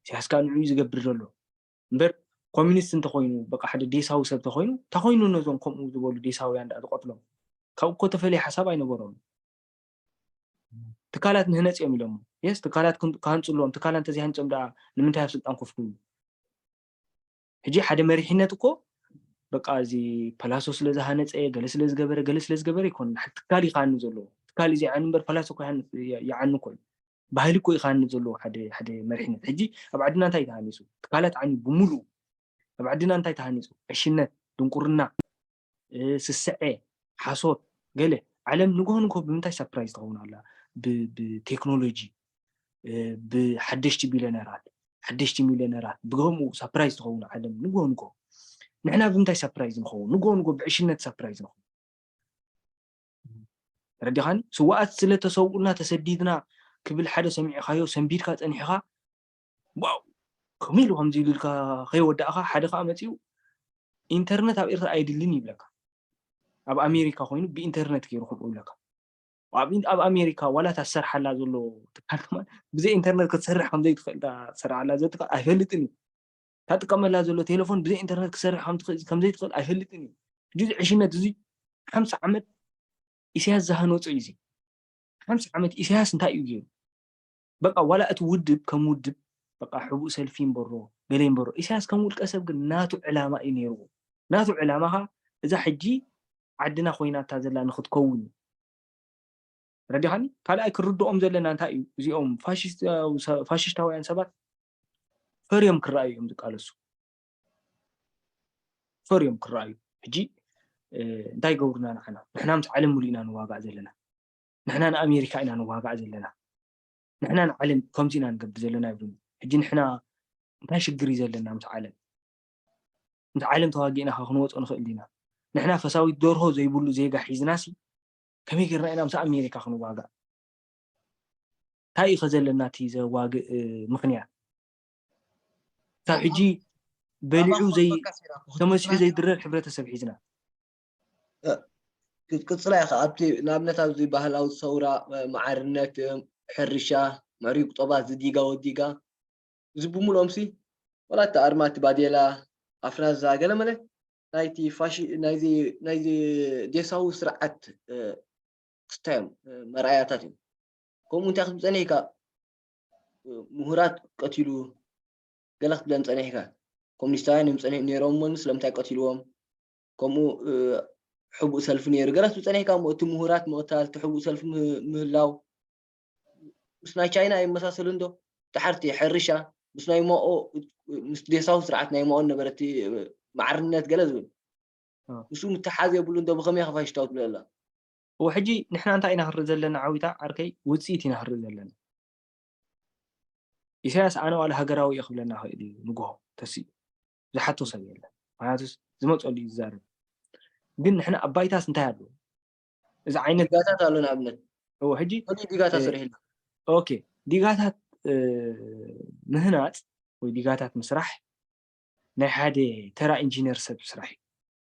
ኢሳያስ ከኣ ንዕኡ እዩ ዝገብር ዘሎ። እምበር ኮሚኒስት እንተኾይኑ፣ በቃ ሓደ ዴሳዊ ሰብ እንተኾይኑ፣ እንታይ ኮይኑ ነዞም ከምኡ ዝበሉ ዴሳውያን ደኣ ዝቐትሎም? ካብኡ እኮ ተፈለየ ሓሳብ ኣይነበሮምን። ትካላት ንህነጽ እዮም ኢሎሞ። የስ፣ ትካላት ክን-፣ ክሃንጹ ኣለዎም። ትካላት እንተዘይሃንጾም ደኣ ንምንታይ ኣብ ስልጣን ኮፍ ክብሉ? ሕጂ ሓደ መሪሕነት እኮ በቃ እዚ ፓላሶ ስለ ዝሃነጸ፣ ገለ ስለ ዝገበረ፣ ገለ ስለ ዝገበረ ኣይኮነን። ሓደ ትካል እዩ ክሃንጽ ዘለዎ። ትካል እዩ ዘይዓኒ እምበር ፓላሶ እኮ ይሃንጽ፣ ይ-፣ ይዓኒ እኮ እዩ። ባህሊ እኮ እዩ ክሃንጽ ዘለዎ ሓደ፣ ሓደ መሪሕነት። ሕጂ ኣብ ዓድና እንታይ እዩ ተሃኒጹ? ትካላት ዓንዩ ብምሉኡ። ኣብ ዓድና እንታይ ተሃኒጹ? ዕሽነት፣ ድንቁርና፣ እ፣ ስስዐ፣ ሓሶት፣ ገለ። ዓለም ንግሆ ንግሆ ብምንታይ ሳፕራይዝ ትኸውን ኣላ? ብ-፣ ብቴክኖሎጂ። ብሓደሽቲ ቢልዮነራት፣ ሓደሽቲ ሚልዮነራት፣ ብገምኡ ሳፕራይዝ ትኸውን ዓለም ንጎ ንጎ። ንሕና ብምንታይ ሳፕራይዝ ንኸውን? ንጎ ንጎ ብዕሽነት ሳፕራይዝ ንኸውን። ረዲኻኒ? ስዋኣት ስለተሰውኡና ተሰዲድና ክብል ሓደ ሰሚዕኻዮ ሰንቢድካ ጸኒሕኻ፣ ዋው፣ ከምኡ ኢሉ ከምዚ ኢሉ ኢልካ ከይወዳእኻ ሓደ ከዓ መፂኡ ኢንተርነት ኣብ ኤርትራ ኣይድልን ይብለካ። ኣብ ኣሜሪካ ኮይኑ ብኢንተርነት ገይሩ ከምኡ ይብለካ። ኣብ ኣሜሪካ ዋላ እታ ዝሰርሓላ ዘሎ ትካል ከማን ብዘይ ኢንተርነት ክትሰርሕ ከምዘይትኽእል እታ ትሰርሓላ ዘሎ ትካል ኣይፈልጥን እዩ። እታ ጥቀመላ ዘሎ ቴሌፎን ብዘይ ኢንተርነት ክሰርሕ ከምዘይትኽእል ኣይፈልጥን እዩ። ሕጂ እዚ ዕሽነት እዚ ሓምሳ ዓመት ኢሳያስ ዝሃነፆ እዩ። እዚ ሓምሳ ዓመት ኢሳያስ እንታይ እዩ ገይሩ? በቃ ዋላ እቲ ውድብ ከም ውድብ በቃ ሕቡእ ሰልፊ ይንበሮ ገለ ይንበሮ፣ ኢሳያስ ከም ውልቀ ሰብ ግን ናቱ ዕላማ እዩ ነይርዎ። ናቱ ዕላማ ኸዓ እዛ ሕጂ ዓድና ኮይናታ ዘላ ንክትከውን እዩ። ረዲኻኒ? ካልኣይ ክርድኦም ዘለና እንታይ እዩ? እዚኦም ፋሽስታውያን ሰባት ፈርዮም ክረኣዩ እዮም ዝቃለሱ። ፈርዮም ክረኣዩ። ሕጂ እንታይ ይገብሩና ንዓና? ንሕና ምስ ዓለም ሙሉ ኢና ንዋጋእ ዘለና። ንሕና ንኣሜሪካ ኢና ንዋጋእ ዘለና። ንሕና ንዓለም ከምዚ ኢና ንገብር ዘለና ይብሉኒ። ሕጂ ንሕና እንታይ ሽግር እዩ ዘለና ምስ ዓለም? ምስ ዓለም ተዋጊእና ኸ ክንወፆ ንኽእል ዲና? ንሕና ፈሳዊት ደርሆ ዘይብሉ ዜጋ ሒዝናሲ ከመይ ጌርና ኢና ምስ ኣሜሪካ ክንዋጋእ? እንታይ እዩ ኸ ዘለና እቲ ዘዋግእ ምኽንያት? ካብ ሕጂ በሊዑ ዘይ ተመሲሑ ዘይድረር ሕብረተሰብ ሒዝና ክትቅፅላ ኢኻ። ኣብቲ ንኣብነት ኣብዚ ባህላዊ ሰውራ፣ ማዕርነት፣ ሕርሻ፣ ምዕሩይ ቁጠባ፣ ዝዲጋ ወዲጋ፣ እዚ ብምልኦም ሲ ወላ እቲ ኣርማ እቲ ባዴላ፣ ኣፍራዛ፣ ገለመለ ናይቲ ፋሺ ናይዚ ናይዚ ዴሳዊ ስርዓት ክስታዮም መርኣያታት እዮም። ከምኡ እንታይ ክትብል ጸኒሕካ? ምሁራት ቀቲሉ ገለ ክትብለን ጸኒሕካ? ኮሙኒስታውያን እዮም ጸኒሑ ነይሮም እሞ ስለምንታይ ቀቲልዎም? ከምኡ ሕቡእ ሰልፊ ነይሩ ገለ ክትብል ጸኒሕካ እሞ እቲ ምሁራት ምቕታል እቲ ሕቡእ ሰልፊ ምህላው ምስ ናይ ቻይና ይመሳሰሉ እንዶ? እቲ ሓርቲ ሕርሻ ምስ ናይ ማኦ ምስ ዴሳዊ ስርዓት ናይ ማኦ ነበረ እቲ ማዕርነት ገለ ዝብል ምስኡ ምትሓዝ የብሉ እንዶ? ብኸመይ ኢኻ ፋሽስታዊ ትብሎ ዘላ? እወ ሕጂ ንሕና እንታይ ኢና ክንርኢ ዘለና ዓዊታ ዓርከይ? ውፅኢት ኢና ክንርኢ ዘለና። ኢሳያስ ኣነ ዋላ ሃገራዊ እየ ክብለና ይኽእል እዩ ንግሆ ተስኡ ዝሓቶ ሰብ የለን። ምክንያቱስ ዝመፀሉ እዩ ዝዛረብ። ግን ንሕና ኣብ ባይታስ እንታይ ኣሎ? እዚ ዓይነት ዲጋታት ኣሎ ንኣብነት እወ ሕጂ ከመይ ዲጋታት ሰሪሕሉ? ኦኬ ዲጋታት ምህናፅ ወይ ዲጋታት ምስራሕ ናይ ሓደ ተራ ኢንጂነር ሰብ ስራሕ እዩ።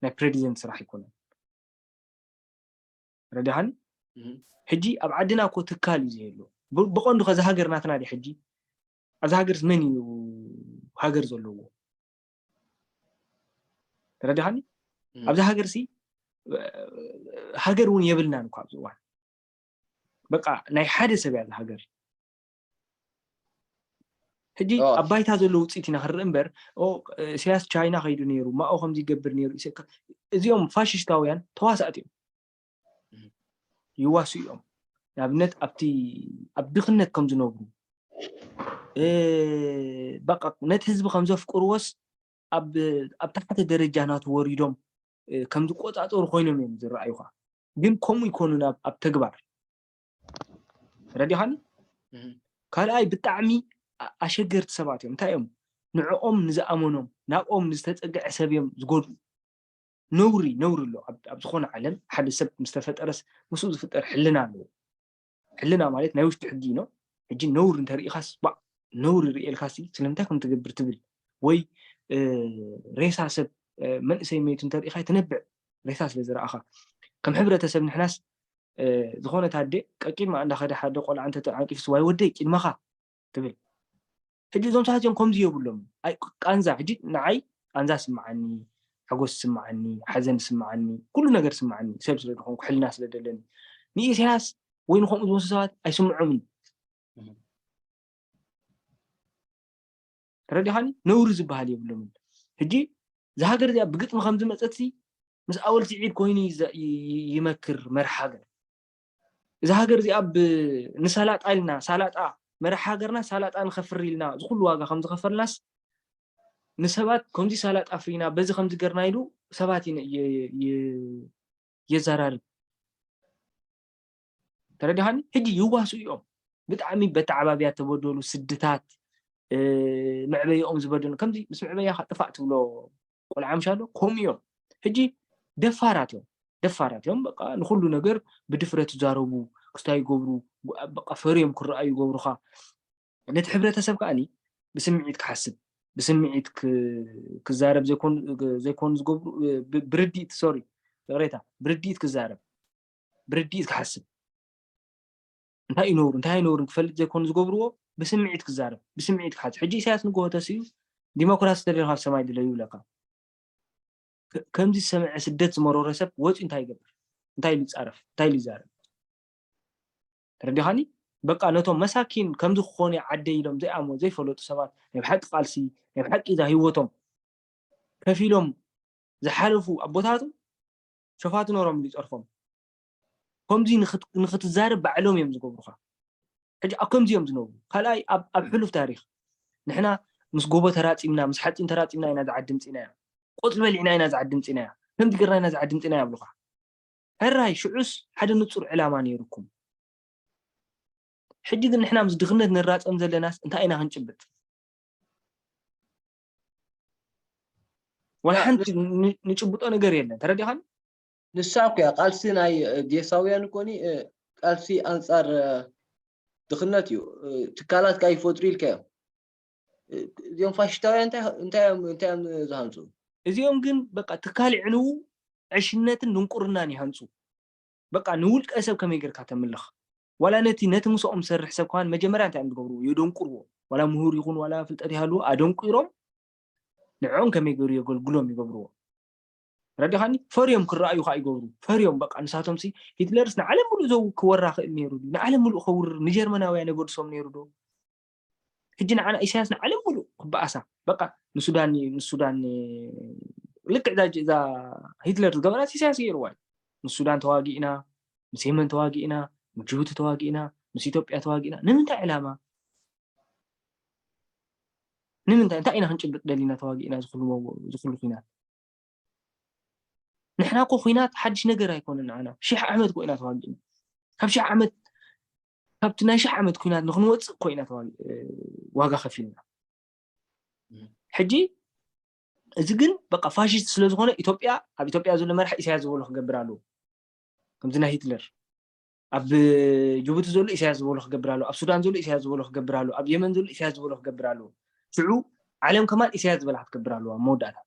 ናይ ፕሬዚደንት ስራሕ ኣይኮነን። ረዲኻኒ? ሕጂ ኣብ ዓድና እኮ ትካል እዩ ዘየሎ። ብቐንዱ ከዚ ሃገር ናትና ድዩ ሕጂ? ኣብዚ ሃገርስ መን እዩ ሃገር ዘለዎ? ተረዲኻኒ? ኣብዚ ሃገር ሲ ሃገር እውን የብልናን እኳ ኣብዚ እዋን። በቃ ናይ ሓደ ሰብ እያ ሃገር። ሕጂ ኣብ ባይታ ዘሎ ውፅኢት ኢና ክንርኢ እምበር ኢሳያስ ቻይና ከይዱ ነይሩ፣ ማኦ ከምዚ ይገብር ነይሩ፣ እዚኦም ፋሽስታውያን ተዋሳእቲ እዮም። ይዋሱ እዮም። ንኣብነት ኣብቲ ኣብ ድኽነት ከም ዝነብሩ በቃ ነቲ ህዝቢ ከም ዘፍቅርዎስ ኣብ ኣብ ታሕቲ ደረጃ ናቱ ወሪዶም ከም ዝቆፃፀሩ ኮይኖም እዮም ዝረኣዩኻ። ግን ከምኡ ይኮኑን ኣብ ተግባር ረዲኻኒ። ካልኣይ ብጣዕሚ ኣሸገርቲ ሰባት እዮም። እንታይ እዮም ንዕኦም ንዝኣመኖም ናብኦም ንዝተፀግዐ ሰብ እዮም ዝጎድኡ። ነውሪ ነውሪ ኣሎ ኣብ ዝኾነ ዓለም ሓደ ሰብ ምስተፈጠረስ ምስኡ ዝፍጠር ሕልና ኣለዎ። ሕልና ማለት ናይ ውሽጢ ሕጊ ነው። ሕጂ ነውሪ እንተርኢኻስ ባዕ ነውሪ ርእየልካሲ ስለምንታይ ከም ትገብር ትብል ወይ ሬሳ ሰብ መንእሰይ መይቱ እንተርኢኻ ትነብዕ ሬሳ ስለ ዝረኣኻ ከም ሕብረተሰብ ንሕናስ ዝኾነ ታደ ቀቂድማ እንዳኸደ ሓደ ቆልዓ እንተተዓንቂፍስ ዋይ ወደይ ቂድመኻ ትብል። ሕጂ እዞም ሰባት እዚኦም ከምዚ የብሎም ቃንዛ ሕጂ ንዓይ ቃንዛ ስምዓኒ፣ ሓጎስ ስምዓኒ፣ ሓዘን ስምዓኒ፣ ኩሉ ነገር ስምዓኒ ሰብ ስለ ዝኾንኩ ሕልና ስለ ዘለኒ ንኢሳያስ ወይ ንከምኡ ዝመስሉ ሰባት ኣይስምዖምን። ተረዲኻኒ? ነውሪ ዝበሃል የብሎምን። ሕጂ እዛ ሃገር እዚኣ ብግጥሚ ከም ዝመፀት ምስ ኣወል ስዒድ ኮይኑ ይመክር መርሒ ሃገር። እዛ ሃገር እዚኣ ንሳላጣ ኢልና ሳላጣ መርሒ ሃገርና ሳላጣ ንኸፍሪ ኢልና ዝኩሉ ዋጋ ከም ዝኸፈልናስ ንሰባት ከምዚ ሳላጣ ኣፍሪና በዚ ከምዚ ገርና ኢሉ ሰባት የዘራርብ። ተረዲኻኒ? ሕጂ ይዋሱ እዮም። ብጣዕሚ በተዓባብያ ተበደሉ፣ ስድታት፣ እ፣ መዕበይኦም ዝበደሉ፣ ከምዚ ምስ መዕበያኻ ጥፋእ ትብሎ ቆልዓ ምሻሎ፣ ከምኡ እዮም። ሕጂ ደፋራት እዮም፣ ደፋራት እዮም። በቃ ንኹሉ ነገር ብድፍረት ይዛረቡ፣ ክስታይ ይገብሩ፣ በቃ ፈርዮም ክረኣዩ ይገብሩኻ። ነቲ ሕብረተሰብ ከኣኒ ብስምዒት ክሓስብ፣ ብስምዒት ክ-፣ ክዛረብ ዘይኮኑ፣ ዘይኮኑ ዝገብሩ፣ ብ-፣ ብርድኢት፣ ሶሪ፣ ይቕሬታ፣ ብርድኢት ክዛረብ፣ ብርድኢት ክሓስብ። እንታይ እዩ ነውሩ፣ እንታይ ኣይነውርን ክፈልጥ ዘይኮኑ ዝገብርዎ፣ ብስምዒት ክዛረብ፣ ብስምዒት ክሓስብ። ሕጂ ኢሳያስ ንግሆ ተስኡ ዲሞክራሲ ተደልኻ ኣብ ሰማይ ድለዩ ይብለካ። ከ-፣ ከምዚ ዝሰምዐ ስደት ዝመረሮ ሰብ ወፂኡ እንታይ ይገብር? እንታይ ኢሉ ይፃረፍ? እንታይ ኢሉ ይዛረብ? ተረዲኻኒ? በቃ ነቶም መሳኪን ከምዚ ክኾኑ እየ ዓደይ ኢሎም ዘይኣምኑ ዘይፈለጡ ሰባት ናይ ብሓቂ ቃልሲ ናይ ብሓቂ እዛ ህይወቶም ከፊሎም ዝሓለፉ ኣቦታቱ ሸፋቱ ኖሮም ኢሉ ይፀርፎም። ከምዚ ንኽት-፣ ንኽትዛረብ ባዕሎም እዮም ዝገብሩኻ። ሕጂ ኣብ ከምዚ እዮም ዝነብሩ። ካልኣይ ኣብ፣ ኣብ ሕሉፍ ታሪኽ ንሕና ምስ ጎቦ ተራፂምና ምስ ሓፂን ተራፂምና ኢና ዝዓዲ ምፂናያ። ቆፅሊ በሊዕና ኢና ዝዓዲ ምፂናያ። ከምዚ ገርና ኢና ዝዓዲ ምፂናያ ይብሉኻ። ሕራይ ሽዑስ ሓደ ንፁር ዕላማ ነይሩኩም። ሕጂ ግን ንሕና ምስ ድኽነት ንራፀም ዘለናስ እንታይ ኢና ክንጭብጥ? ወላ ሓንቲ ን-፣ ንጭብጦ ነገር የለን። ተረዲኻኒ? ንሳ እኮ እያ ቃልሲ ናይ እ፣ ዴሳውያን እኮኒ እ፣ ቃልሲ ኣንጻር እ፣ ድኽነት እዩ። እ፣ ትካላት ከኣ ይፈጥሩ ኢልካ እዮም። እ፣ እዚኦም ፋሽስታውያን እንታይ እንታይ እዮም እንታይ እዮም ዝሃንጹ? እዚኦም ግን በቃ ትካል ይዕንዉ ዕሽነትን ድንቁርናን ይሃንጹ። በቃ ንውልቀ ሰብ ከመይ ጌርካ ተምልኽ? ዋላ ነቲ ነቲ ምስኦም ዝሰርሕ ሰብ ከማን መጀመርያ እንታይ እዮም ዝገብርዎ? የደንቁርዎ። ዋላ ምሁር ይኹን ዋላ ፍልጠት ይሃልዎ ኣደንቂሮም ንዕኦም ከመይ ገይሩ የገልግሎም ይገብርዎ። ረዲኻኒ? ፈርዮም ክረኣዩ ከዓ ይገብሩ። ፈርዮም በቃ ንሳቶም ሲ ሂትለርስ ንዓለም ሙሉእ ዘው ክወራ ክእል ነይሩ ድዩ? ንዓለም ሙሉእ ከውርር ንጀርመናውያን የገድሶም ነይሩ ዶ? ሕጂ ንዓና ኢሳያስ ንዓለም ሙሉእ ክበኣሳ በቃ ንሱዳን ንሱዳን ልክዕ እዛ እዛ ሂትለር ዝገበራት ኢሳያስ ገይርዋ እዩ። ምስ ሱዳን ተዋጊእና፣ ምስ የመን ተዋጊእና፣ ምስ ጅቡቲ ተዋጊእና፣ ምስ ኢትዮጵያ ተዋጊእና ንምንታይ ዕላማ? ንምንታይ እንታይ ኢና ክንጭብጥ ደሊና ተዋጊእና ዝኩሉ ኩናት? ንሕና እኮ ኩናት ሓድሽ ነገር ኣይኮነን ንዓና። ሽሕ ዓመት እኮ ኢና ተዋጊእና። ካብ ሽሕ ዓመት ካብቲ ናይ ሽሕ ዓመት ኩናት ንክንወፅእ እኮ ኢና ዋጋ ከፊልና። ሕጂ እዚ ግን በቃ ፋሽስት ስለዝኾነ ኢትዮጵያ ኣብ ኢትዮጵያ ዘሎ መራሕ ኢሳያስ ዝበሎ ክገብር ኣለዎ። ከምዚ ናይ ሂትለር ኣብ ጅቡቲ ዘሎ ኢሳያስ ዝበሎ ክገብር ኣለዎ። ኣብ ሱዳን ዘሎ ኢሳያስ ዝበሎ ክገብር ኣለዎ። ኣብ የመን ዘሎ ኢሳያስ ዝበሎ ክገብር ኣለዎ። ሽዑ ዓለም ከማን ኢሳያስ ዝበላ ክትገብር ኣለዋ መወዳእታ።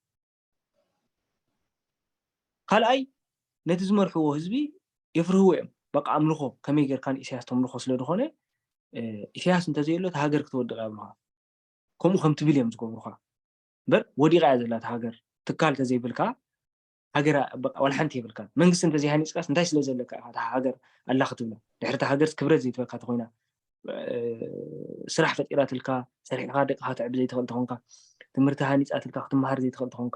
ካልኣይ ነቲ ዝመርሕዎ ህዝቢ የፍርህዎ እዮም። በቃ ኣምልኾ ከመይ ጌርካ ንኢሳያስ ተምልኾ ስለ ዝኾነ ኢሳያስ እንተዘየሎ እታ ሃገር ክትወድቕ እያ ይብሉኻ። ከምኡ ከም ትብል እዮም ዝገብሩኻ። እምበር ወዲቓ እያ ዘላ እታ ሃገር። ትካል ተዘይብልካ ሃገር በቃ ዋላ ሓንቲ የብልካን። መንግስቲ እንተዘይሃኒፅካስ እንታይ ስለ ዘለካ ኢኻ እታ ሃገር ኣላ ክትብላ? ድሕሪ እታ ሃገር ክብረት ዘይትበካ ተኾይና ስራሕ ፈጢራትልካ ሰሪሕኻ ደቅኻ ተዕቢ ዘይትኽእል ተኾንካ ትምህርቲ ሃኒፃትልካ ክትመሃር ዘይትኽእል ተኾንካ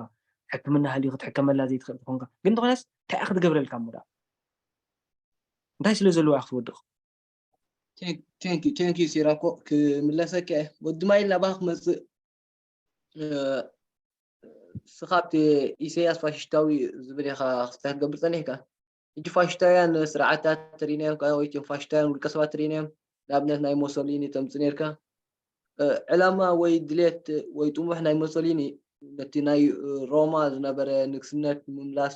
ሕክምና ሃልዩ ክትሕከመላ ዘይትኽእል ተኾንካ ግን ተኾይናስ እንታይ ክትገብረልካ እሞ ደኣ እንታይ ስለ ዘለዋ ክትወድቕ? Thank you ሲራኮ ክምለሰካ እየ ወዲ ማይል ናባኻ ክመፅእ ስኻብቲ ኢሰያስ ፋሽስታዊ ዝብል ኢኻ ክስታይ ክትገብር ፀኒሕካ ሕጂ ፋሽስታውያን ስርዓታት ተሪናዮም ወይ ፋሽስታውያን ውልቀ ሰባት ተሪናዮም ንኣብነት ናይ ሞሶሊኒ ተምፅ ነርካ ዕላማ ወይ ድሌት ወይ ጥሙሕ ናይ ሞሶሊኒ ነቲ ናይ ሮማ ዝነበረ ንግስነት ምምላስ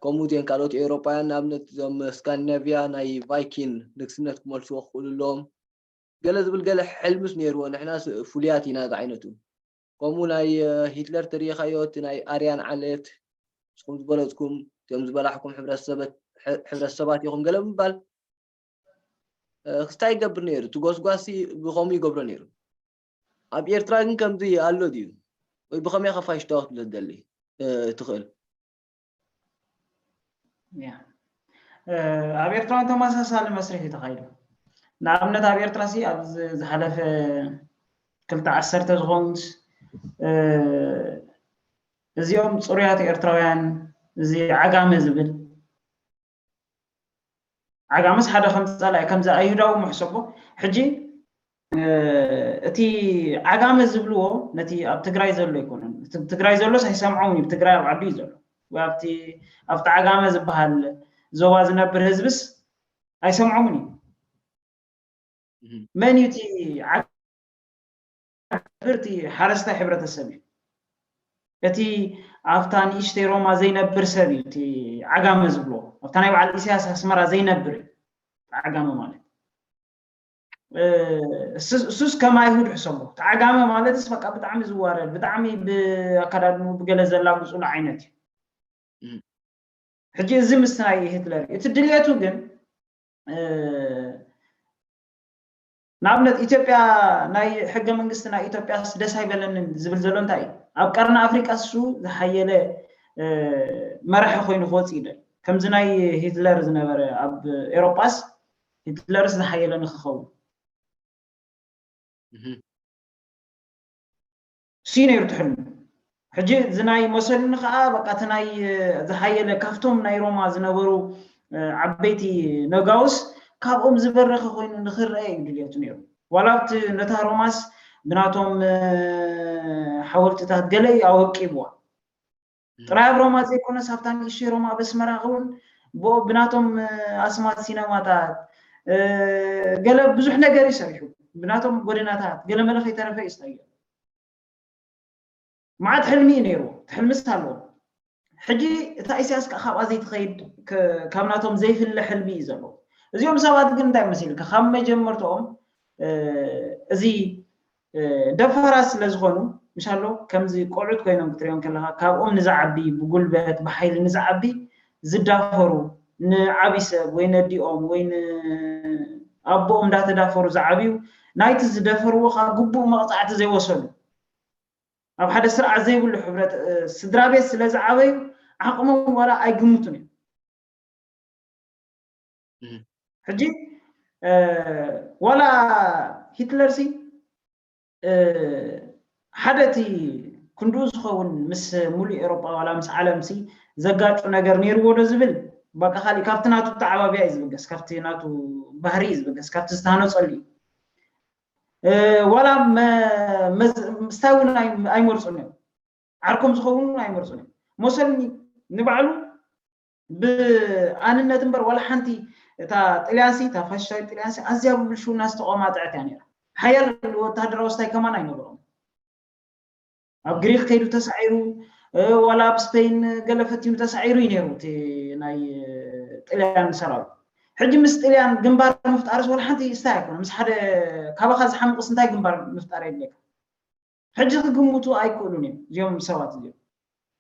ከምኡ ዜን ካልኦት ኤውሮጳውያን ንኣብነት እዞም ስካንዲናቪያ ናይ ቫይኪን ንግስነት ክመልስዎ ክኽእሉ ኣለዎም ገለ ዝብል ገለ ሕልምስ ነይርዎ ንሕና ፍሉያት ኢና ዝዓይነቱ ከምኡ ናይ ሂትለር ተሪኢኻዮ እቲ ናይ ኣርያን ዓሌት ንስኹም ዝበለፅኩም እቲኦም ዝበላሕኩም ሕብረተሰባት ኢኹም ገለ ብምባል ክስታይ ይገብር ነይሩ እቲ ጎስጓሲ ብኸምኡ ይገብሮ ነይሩ ኣብ ኤርትራ ግን ከምዚ ኣሎ ድዩ ወይ ብኸመይ ከፋሽታዎ ክትብሎ ትደሊ ትኽእል ኣብ ኤርትራ እውን ተመሳሳሊ መስርሕ እዩ ተኻይዱ ንኣብነት ኣብ ኤርትራ ሲ ኣብ ዝሓለፈ ክልተ ዓሰርተ ዝኾኑስ እዚኦም ፅሩያት ኤርትራውያን እዚ ዓጋመ ዝብል ዓጋመስ ሓደ ከም ፀላኢ ከምዚ ኣይሁዳዊ ምሕሰቦ ሕጂ እቲ ዓጋመ ዝብልዎ ነቲ ኣብ ትግራይ ዘሎ ኣይኮነን ትግራይ ዘሎስ ኣይሰምዖም እዩ ትግራይ ኣብ ዓዱ እዩ ዘሎ ወይ ኣብቲ ኣብቲ ዓጋመ ዝበሃል ዞባ ዝነብር ህዝብስ ኣይሰምዖምን እዩ መን እዩ እቲ ዓብር? እቲ ሓረስታይ ሕብረተሰብ እዩ። እቲ ኣብታ ንእሽተይ ሮማ ዘይነብር ሰብ እዩ እቲ ዓጋመ ዝብሎ። ኣብታ ናይ በዓል ኢሳያስ ኣስመራ ዘይነብር እዩ ዓጋመ ማለት። እሱስ ከም ኣይሁድ ሕሰቦ። ተዓጋመ ማለትስ በቃ ብጣዕሚ ዝዋረድ፣ ብጣዕሚ ብኣካዳድኑ ብገለ ዘላግጹሉ ዓይነት እዩ። ሕጂ እዚ ምስ ናይ ሂትለር እዩ። እቲ ድልየቱ ግን ንኣብነት ኢትዮጵያ ናይ ሕገ መንግስቲ ናይ ኢትዮጵያስ ደስ ኣይበለንን ዝብል ዘሎ እንታይ እዩ? ኣብ ቀርኒ ኣፍሪቃ እሱ ዝሓየለ መራሒ ኮይኑ ክወፅእ ይደል። ከምዚ ናይ ሂትለር ዝነበረ ኣብ ኤሮጳስ ሂትለርስ ዝሓየለ ንክኸውን እሱ ነይሩ ትሕልሙ። ሕጂ እዚ ናይ ሞሶሊኒ ከዓ በቃ እቲ ናይ ዝሓየለ ካብቶም ናይ ሮማ ዝነበሩ ዓበይቲ ነጋውስ ካብኦም ዝበረኸ ኮይኑ ንክረአ እዩ ድልየቱ ነይሩ። ዋላ ኣብቲ ነታ ሮማስ ብናቶም ሓወልትታት ገለ እዩ ኣወቂብዋ። ጥራይ ኣብ ሮማ ዘይኮነስ ኣብታ ንእሽተይ ሮማ ኣብ ኣስመራ እውን ብኡ ብናቶም ኣስማት ሲነማታት ገለ ብዙሕ ነገር እዩ ሰሪሑ። ብናቶም ጎደናታት ገለ መለ ከይተረፈ እዩ ስታዮ። መዓት ሕልሚ እዩ ነይሩ፣ እቲ ሕልምስ ኣለዎ። ሕጂ እታ ኢሳያስ ከዓ ካብኣ ዘይትኸይድ ካብ ናቶም ዘይፍለ ሕልሚ እዩ ዘለዎ። እዚኦም ሰባት ግን እንታይ መሲልካ ካብ መጀመርትኦም እዚ ደፋራት ስለ ዝኾኑ ምሻሎ ከምዚ ቆልዑት ኮይኖም ክትሪኦም ከለኻ ካብኦም ንዝዓቢ ብጉልበት ብሓይሊ ንዝዓቢ ዝዳፈሩ ንዓቢ ሰብ ወይ ነዲኦም ወይ ንኣቦኦም እንዳተዳፈሩ ዝዓብዩ ናይቲ ዝደፈርዎ ከዓ ግቡእ መቕፃዕቲ ዘይወሰዱ ኣብ ሓደ ስርዓት ዘይብሉ ሕብረት ስድራ ቤት ስለ ዝዓበዩ ዓቕሞም ዋላ ኣይግምቱን እዮም። ሕጂ ዋላ ሂትለር ሲ ሓደ እቲ ክንድኡ ዝኸውን ምስ ሙሉእ ኤሮጳ ዋላ ምስ ዓለም ሲ ዘጋጩ ነገር ነይርዎ ዶ ዝብል በቃ ካሊእ ካብቲ ናቱ ተዓባቢያ እዩ ዝብገስ፣ ካብቲ ናቱ ባህሪ እዩ ዝብገስ፣ ካብቲ ዝተሃነፀሉ እዩ። ዋላ ምስታይ እውን ኣይመርፁን እዮም፣ ዓርኮም ዝኸውን እውን ኣይመርፁን እዮም። ሞሰሊኒ ንባዕሉ ብኣንነት እምበር ዋላ ሓንቲ እታ ጥልያንሲ እታ ፋሽስታዊት ጥልያንሲ ኣዝያ ብብልሽውና ዝተቆማጠዐት እያ ነይራ። ሓያል ወታደራዊ ስታይ ከማን ኣይነበሮም። ኣብ ግሪክ ከይዱ ተሳዒሩ ዋላ ኣብ ስፔን ገለ ፈቲኑ ተሳዒሩ እዩ ነይሩ እቲ ናይ ጥልያን ሰራዊት። ሕጂ ምስ ጥልያን ግንባር ምፍጣርስ ዋላ ሓንቲ ስታይ ኣይኮነ። ምስ ሓደ ካባኻ ዝሓምቕስ እንታይ ግንባር ምፍጣር የድልየካ? ሕጂ ክግምቱ ኣይክእሉን እዮም እዚኦም ሰባት እዚኦም።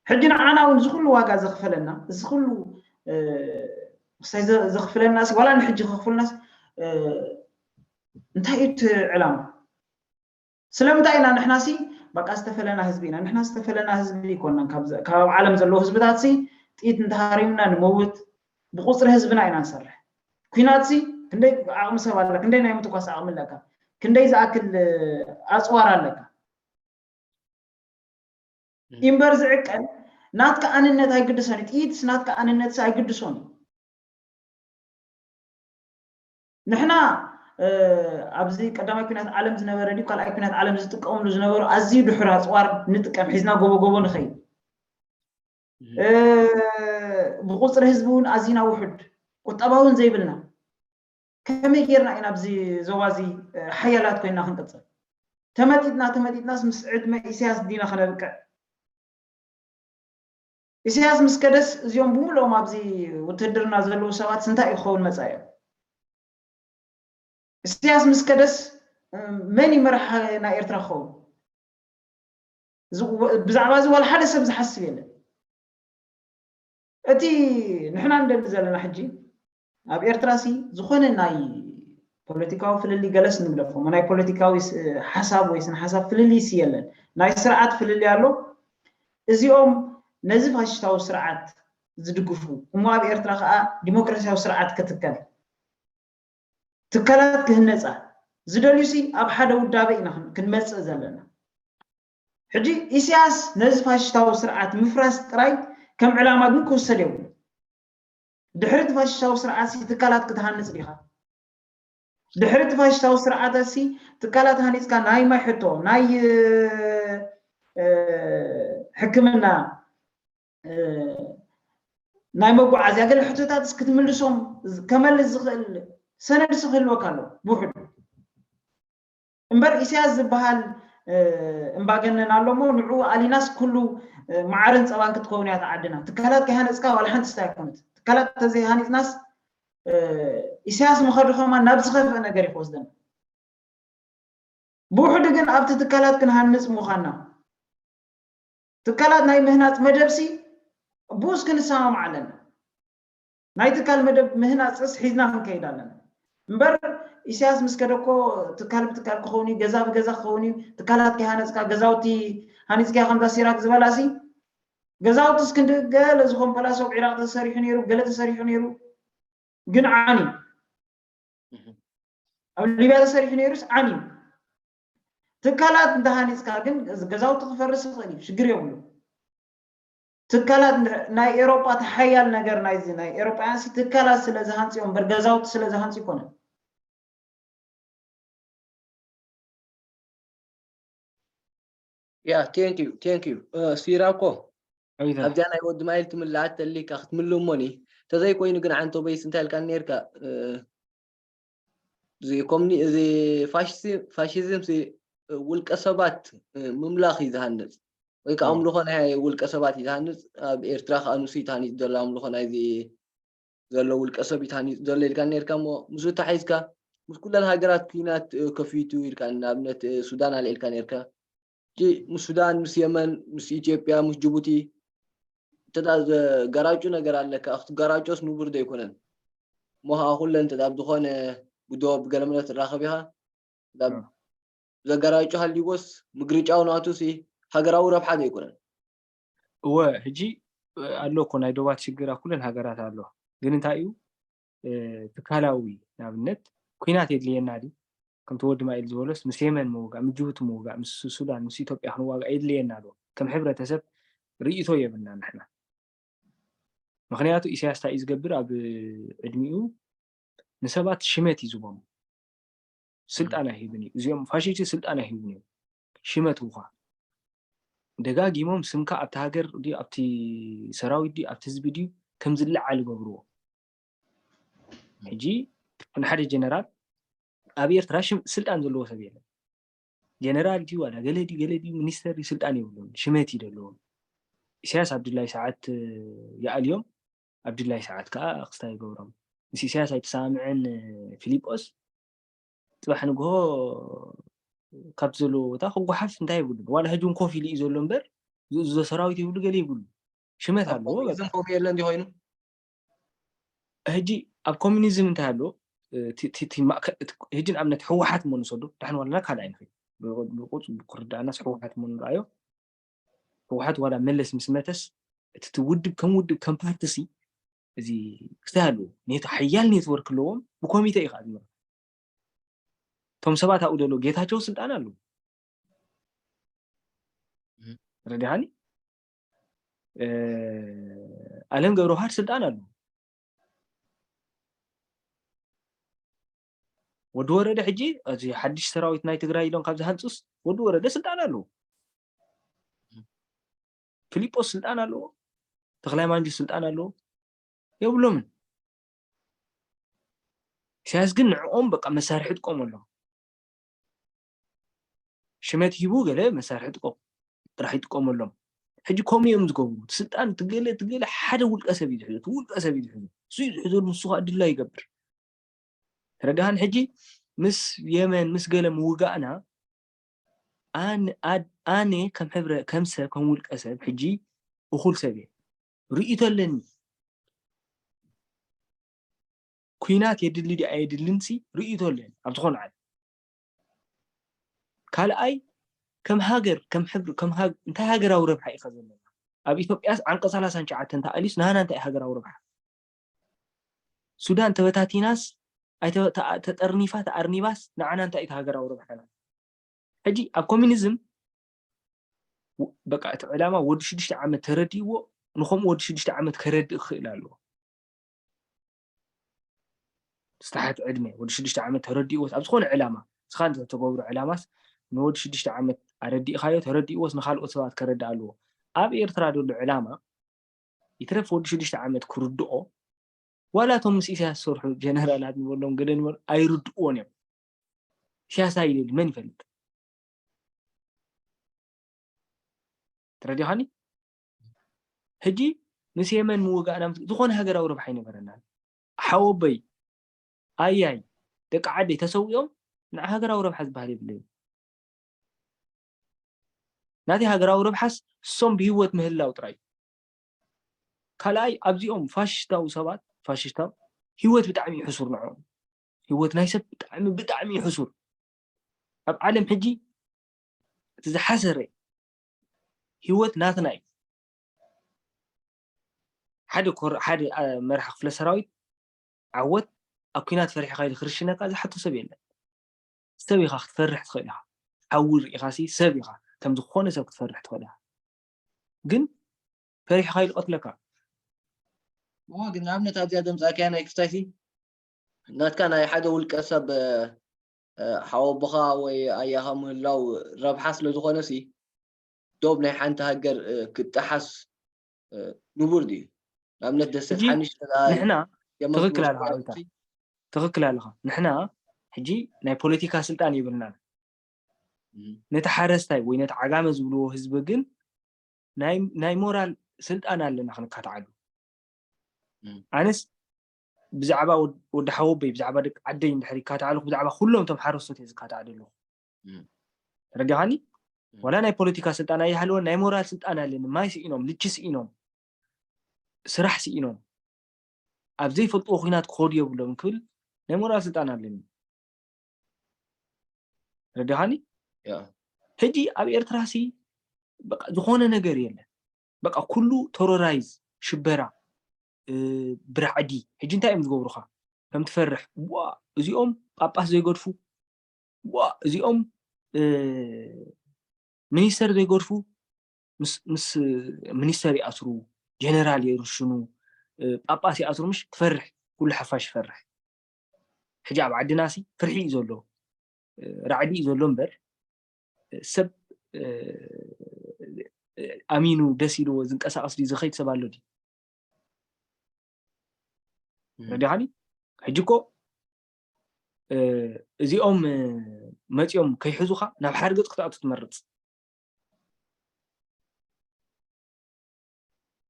ሕጂ ንዓና እውን እዚ ኩሉ ዋጋ ዘኽፈለና እዚ ኩሉ ክሳይ ዘኽፍለናስ ዋላ ንሕጂ ከኽፍልናስ እንታይ እዩ እቲ ዕላማ? ስለምንታይ ኢና ንሕናሲ በቃ ዝተፈለና ህዝቢ ኢና? ንሕና ዝተፈለና ህዝቢ ይኮናን። ካብ ዓለም ዘለዉ ህዝብታትሲ ጥይት እንተሃሪምና ንመውት ብቁፅሪ ህዝብና ኢና ንሰርሕ። ኩናትሲ ክንደይ ዓቕሚ ሰብ ኣለካ? ክንደይ ናይ ምትኳስ ዓቕሚ ኣለካ? ክንደይ ዝኣክል ኣፅዋር ኣለካ? እምበር ዝዕቀን ናትካ ኣንነት ኣይግድሶን እዩ። ጥይትስ ናትካ ኣንነትስ ኣይግድሶን እዩ። ንሕና ኣብዚ ቀዳማይ ኩናት ዓለም ዝነበረ ድዩ ካልኣይ ኩናት ዓለም ዝጥቀምሉ ዝነበሩ ኣዝዩ ድሑር ኣፅዋር ንጥቀም ሒዝና ጎቦ ጎቦ ንኸይድ። ብቁፅሪ ህዝቢ እውን ኣዝና ውሑድ ቁጠባ እውን ዘይብልና ከመይ ጌርና ኢና ኣብዚ ዞባ እዚ ሓያላት ኮይና ክንቅፅል? ተመጢጥና ተመጢጥናስ ምስ ዕድመ ኢሳያስ ዲና ከነብቅዕ? ኢሳያስ ምስ ከደስ እዚኦም ብምልኦም ኣብዚ ውትህድርና ዘለዉ ሰባትስ እንታይ እዩ ክኸውን መፃኢኦም? ኢሳያስ ምስ ከደስ መን ይመርሕ ናይ ኤርትራ ክኸውን? ብዛዕባ እዚ ዋላ ሓደ ሰብ ዝሓስብ የለን። እቲ ንሕና ንደሊ ዘለና ሕጂ ኣብ ኤርትራ ሲ ዝኾነ ናይ ፖለቲካዊ ፍልልይ ገለስ ንግደፎ ናይ ፖለቲካዊ ሓሳብ ወይ ስነ ሓሳብ ፍልልይ ሲ የለን። ናይ ስርዓት ፍልልይ ኣሎ። እዚኦም ነዚ ፋሽስታዊ ስርዓት ዝድግፉ እሞ ኣብ ኤርትራ ከዓ ዲሞክራሲያዊ ስርዓት ክትከል ትካላት ክህነፃ ዝደልዩ ሲ ኣብ ሓደ ውዳበ ኢና ክንመፅእ ዘለና። ሕጂ ኢሳያስ ነዚ ፋሽስታዊ ስርዓት ምፍራስ ጥራይ ከም ዕላማ ግን ክውሰድ የብሉ። ድሕሪ እቲ ፋሽስታዊ ስርዓት ሲ ትካላት ክትሃንፅ ዲኻ? ድሕሪ እቲ ፋሽስታዊ ስርዓት ሲ ትካላት ሃኒፅካ ናይ ማይ ሕቶ ናይ ሕክምና ናይ መጓዓዝያ ገለ ሕቶታት ክትምልሶም ከመልስ ዝኽእል ሰነድ ሲ ክህልወካ ኣለዎ ብውሕዱ። እምበር ኢሳያስ ዝበሃል እምባገነን ኣሎ እሞ ንዕኡ ኣሊናስ ኩሉ መዓርን ፀባን ክትከውን እያ ዓድና። ትካላት ከይሃነፅካ ዋላ ሓንቲ ስታይ ኣይኮነት። ትካላት ተዘይሃኒፅናስ ኢሳያስ ምኸዱ ከማን ናብ ዝኸፍአ ነገር እዩ ክወስደና። ብውሕዱ ግን ኣብቲ ትካላት ክንሃንፅ ምዃንና፣ ትካላት ናይ ምህናፅ መደብሲ ብኡስ ክንሰማማዕ ኣለና። ናይ ትካል መደብ ምህናፅስ ሒዝና ክንከይድ ኣለና። እምበር ኢሳያስ ምስ ከደኮ ትካል ብትካል ክኸውን እዩ፣ ገዛ ብገዛ ክኸውን እዩ፣ ትካላት ከይሃነፅካ ገዛውቲ ሃኒፅካ ከምዛ ሲራክ ዝበላሲ ገዛውቲ እስክንዲ ገለ ዝኾን ፓላሶ ኣብ ዒራቅ ተሰሪሑ ነይሩ፣ ገለ ተሰሪሑ ነይሩ፣ ግን ዓኒ ኣብ ሊብያ ተሰሪሑ ነይሩስ ዓኒ። ትካላት እንተሃኒፅካ ግን ገዛውቲ ክፈርስ ይኽእል እዩ፣ ሽግር የብሉ። ትካላት ናይ ኤሮጳ ተሓያል ነገር ናይዚ ናይ ኤሮጳውያን ሲ ትካላት ስለ ዝሃንፅዮ እምበር ገዛውቲ ስለ ዝሃንፁ ይኮነን። Yeah, thank you, thank you. ሲራኮ ኣብዚኣ ናይ ወዲ ማይል ትምልኣት ተሊካ ክትምልእ እሞኒ፣ ተዘይኮይኑ ግን ዓንቶ በይስ እንታይ ኢልካ ነርካ? እዚ ፋሽዝም ውልቀ ሰባት ምምላኽ እዩ ዝሃንፅ፣ ወይ ከዓ ኣምልኾ ናይ ውልቀ ሰባት እዩ ዝሃንፅ። ኣብ ኤርትራ ከዓ ንሱ እዩ ተሃኒፁ ዘሎ፣ ኣምልኾ ናይዚ ዘሎ ውልቀ ሰብ እዩ ተሃኒፁ ዘሎ ኢልካ ነርካ። እሞ ምስኡ ተሓይዝካ ምስ ኩለን ሃገራት ኩናት ከፊቱ ኢልካ፣ ንኣብነት ሱዳን ኣልዒልካ ነርካ። ምስ ሱዳን፣ ምስ የመን፣ ምስ ኢትዮጵያ፣ ምስ ጅቡቲ እንተ ዘጋራጩ ነገር ኣለካ፣ ክትጋራጮስ ንቡር ዘይኮነን። እሞ ከዓ ኩለን እንተ ኣብ ዝኾነ ብዶብ ገለመለ ትራኸብ ኢኻ፣ ዘጋራጩ ሃልይዎስ ምግርጫው ናቱ ሲ ሃገራዊ ረብሓ ዘይኮነን። እወ፣ ሕጂ ኣሎ እኮ ናይ ዶባት ሽግር ኣብ ኩለን ሃገራት ኣሎ። ግን እንታይ እዩ ትካላዊ፣ ንኣብነት ኩናት የድልየና ድዩ? ከምቲ ወዲ ማይል ዝበሎስ ምስ የመን ምውጋእ፣ ምስ ጅቡቲ ምውጋእ፣ ምስ ሱዳን፣ ምስ ኢትዮጵያ ክንዋጋእ የድልየና ዶ? ከም ሕብረተሰብ ርእይቶ የብልና ንሕና። ምክንያቱ ኢሳያስ እንታይ እዩ ዝገብር? ኣብ ዕድሚኡ ንሰባት ሽመት እዩ ዝቦም፣ ስልጣን ኣይህብን እዩ። እዚኦም ፋሽስቲ ስልጣን ኣይህብን እዮም። ሽመት ውኳ ደጋጊሞም ስምካ ኣብቲ ሃገር ድዩ ኣብቲ ሰራዊት ድዩ ኣብቲ ህዝቢ ድዩ ከም ዝለዓል ይገብርዎ። ሕጂ ንሓደ ጀነራል ኣብ ኤርትራ ሽም ስልጣን ዘለዎ ሰብ የለን። ጀነራል ድዩ ዋላ ገለ ድዩ ገለ ድዩ ሚኒስተር ድዩ ስልጣን የብሉን፣ ሽመት እዩ ዘለዎም። ኢሳያስ ኣብ ድላይ ሰዓት ይኣልዮም፣ ኣብ ድላይ ሰዓት ከዓ ክስታይ ይገብሮም። ምስ ኢሳያስ ኣይተሰማምዐን ፊሊጶስ፣ ፅባሕ ንግሆ ካብቲ ዘለዎ ቦታ ክጓሓፍ እንታይ የብሉን። ዋላ ሕጂ እውን ኮፍ ኢሉ እዩ ዘሎ እምበር ዝእዝዞ ሰራዊት የብሉ፣ ገለ የብሉ። ሽመት ኣለዎ። በቃ ኮሚኒዝም ከምኡ የለን ድዩ ኮይኑ? ሕጂ ኣብ ኮሚኒዝም እንታይ ኣሎ? እቲ- እቲ- እቲ ማእከ- እቲ- ሕጂ ንኣብነት ህወሓት እሞ ንሰዶ ዳሕን ዋላና ካልእ ኣይንኸይድ። ብቁ- ብቁፅ ክርዳእናስ ህወሓት እሞ ንረኣዮ። ህወሓት ዋላ መለስ ምስ መተስ እቲ እቲ ውድብ ከም ውድብ ከም ፓርቲ ሲ እዚ ክስታይ ኣለዎ። ኔቶ ሓያል ኔትወርክ ኣለዎም። ብኮሚቴ እዩ ከዓ ዝምራሕ። እቶም ሰባት ኣብኡ ዘለዉ ጌታቸው ስልጣን ኣለዎ። ረዲኻኒ? ኣለም ገብረውሃድ ስልጣን ኣለዎ። ወዲ ወረደ ሕጂ እዚ ሓድሽ ሰራዊት ናይ ትግራይ ኢሎም ካብ ዝሃንፁስ ወዲ ወረደ ስልጣን ኣለዎ። ፊሊጶስ ስልጣን ኣለዎ። ተኽላይ ማንጁ ስልጣን ኣለዎ። የብሎምን። ኢሳያስ ግን ንዕኦም በቃ መሳርሒ ይጥቀመሎም። ሽመት ሂቡ ገለ መሳርሒ ጥቀም ጥራሕ ይጥቀመሎም። ሕጂ ከምኡ እዮም ዝገብሩ። እቲ ስልጣን ትገለ ትገለ ሓደ ውልቀ ሰብ እዩ ዝሕዞ። እቲ ውልቀ ሰብ እዩ ዝሕዞ። እሱ እዩ ዝሕዞ፣ ንሱ ከዓ ድላ ይገብር። ተረዳሃን? ሕጂ ምስ የመን ምስ ገለ ምውጋእና ኣነ ኣድ- ኣነ ከም ሕብረ ከም ሰብ ከም ውልቀ ሰብ ሕጂ እኹል ሰብ እየ። ርእይቶ ኣለኒ። ኩናት የድሊ ድዩ ኣየድልን ሲ ርእይቶ ኣለኒ ኣብ ዝኾነ ዓለም። ካልኣይ ከም ሃገር ከም ሕብሪ ከም ሃግ እንታይ ሃገራዊ ረብሓ ኢኻ ዘለና? ኣብ ኢትዮጵያስ ዓንቀ ሰላሳን ትሽዓተን ተኣልዩስ ንሃና እንታይ ሃገራዊ ረብሓ? ሱዳን ተበታቲናስ ኣይተ- ተኣ- ተጠርኒፋ ተኣርኒባስ ንዓና እንታይ እቲ ሃገራዊ ረብሓና? ሕጂ ኣብ ኮሚኒዝም በቃ እቲ ዕላማ ወዲ ሽዱሽተ ዓመት ተረዲእዎ ንከምኡ ወዲ ሽዱሽተ ዓመት ከረድእ ክኽእል ኣለዎ። ዝተሓት ዕድመ ወዲ ሽዱሽተ ዓመት ተረዲእዎስ ኣብ ዝኾነ ዕላማ እስኻ እንተ ተገብሮ ዕላማስ ንወዲ ሽዱሽተ ዓመት ኣረዲእኻዮ ተረዲእዎስ ንካልኦት ሰባት ከረድእ ኣለዎ። ኣብ ኤርትራ ዘሎ ዕላማ ይትረፍ ወዲ ሽዱሽተ ዓመት ክርድኦ ዋላ እቶም ምስ ኢሳያስ ዝሰርሑ ጀነራላት ንበሎም ገለ ንበል ኣይርድእዎን እዮም። ሲያሳይ ይደሊ መን ይፈልጥ? ተረዲኻኒ? ሕጂ ምስ የመን ምውጋእና ምስ ዝኾነ ሃገራዊ ረብሓ ኣይነበረናን። ሓወቦይ ኣያይ ደቂ ዓደይ ተሰዊኦም ንዓ ሃገራዊ ረብሓ ዝበሃል የብለይ። ናተይ ሃገራዊ ረብሓስ እሶም ብህይወት ምህላው ጥራይ። ካልኣይ ኣብዚኦም ፋሽስታዊ ሰባት ፋሽስታዊ ህይወት ብጣዕሚ እዩ ሕሱር ንዕኦም። ህይወት ናይ ሰብ ብጣዕሚ ብጣዕሚ እዩ ሕሱር። ኣብ ዓለም ሕጂ እቲ ዝሓሰረ ህይወት ናትና እዩ። ሓደ ኮር ሓደ መራሕ ክፍለ ሰራዊት ዓወት ኣብ ኲናት ፈሪሕካ ኢሉ ክርሽነካ ዝሓቶ ሰብ የለን። ሰብ ኢኻ ክትፈርሕ ትኽእል ኢኻ። ሓዊ ርኢኻ ሲ ሰብ ኢኻ ከም ዝኾነ ሰብ ክትፈርሕ ትኽእል ኢኻ። ግን ፈሪሕኻ ኢሉ ቀትለካ። እዎ ግን ንኣብነት ኣብዚኣ ዘምፃእካያ ናይ ክስታይ ሲ ናትካ ናይ ሓደ ውልቀ ሰብ ሓወቦኻ ወይ ኣያኻ ምህላው ረብሓ ስለ ዝኾነ ሲ ዶብ ናይ ሓንቲ ሃገር ክጠሓስ ንቡር ድዩ? ንኣብነት ደሴት ሓንሽ ንሕና ትኽክል ኣለኻ። ትኽክል ኣለኻ። ንሕና ሕጂ ናይ ፖለቲካ ስልጣን የብልናን። ነቲ ሓረስታይ ወይ ነቲ ዓጋመ ዝብልዎ ህዝቢ ግን ናይ ሞራል ስልጣን ኣለና ክንካትዓሉ። ኣነስ ብዛዕባ ወዲ ሓወቦይ ብዛዕባ ደቂ ዓደይ እንድሕር ይካትዓሉ ብዛዕባ ኩሎም እቶም ሓረስቶት እየ ዝካትዓ ዘለኹ። ተረዲኻኒ? ዋላ ናይ ፖለቲካ ስልጣን ኣይሃለወን ናይ ሞራል ስልጣን ኣለኒ። ማይ ስኢኖም፣ ልቺ ስኢኖም፣ ስራሕ ስኢኖም ኣብ ዘይፈልጥዎ ኲናት ክኸዱ የብሎም ክብል ናይ ሞራል ስልጣን ኣለኒ። ተረዲኻኒ? ሕጂ ኣብ ኤርትራ ሲ ዝኾነ ነገር የለን። በቃ ኩሉ ተሮራይዝ ሽበራ ብራዕዲ። ሕጂ እንታይ እዮም ዝገብሩኻ? ከም ትፈርሕ ዋ እዚኦም ጳጳስ ዘይገድፉ ዋ እዚኦም ሚኒስተር ዘይገድፉ ምስ ሚኒስተር ይኣስሩ፣ ጀነራል ይርሽኑ፣ ጳጳስ ይኣስሩ። ምሽ ትፈርሕ፣ ኩሉ ሓፋሽ ይፈርሕ። ሕጂ ኣብ ዓድና ሲ ፍርሒ እዩ ዘሎ፣ ራዕዲ እዩ ዘሎ እምበር ሰብ ኣሚኑ ደስ ኢልዎ ዝንቀሳቐስ ድዩ ዝኸይድ ሰብ ኣሎ ድዩ? ረዲኻኒ? ሕጂ እኮ እዚኦም መፂኦም ከይሕዙኻ ናብ ሓርገፅ ክትኣቱ ትመርፅ።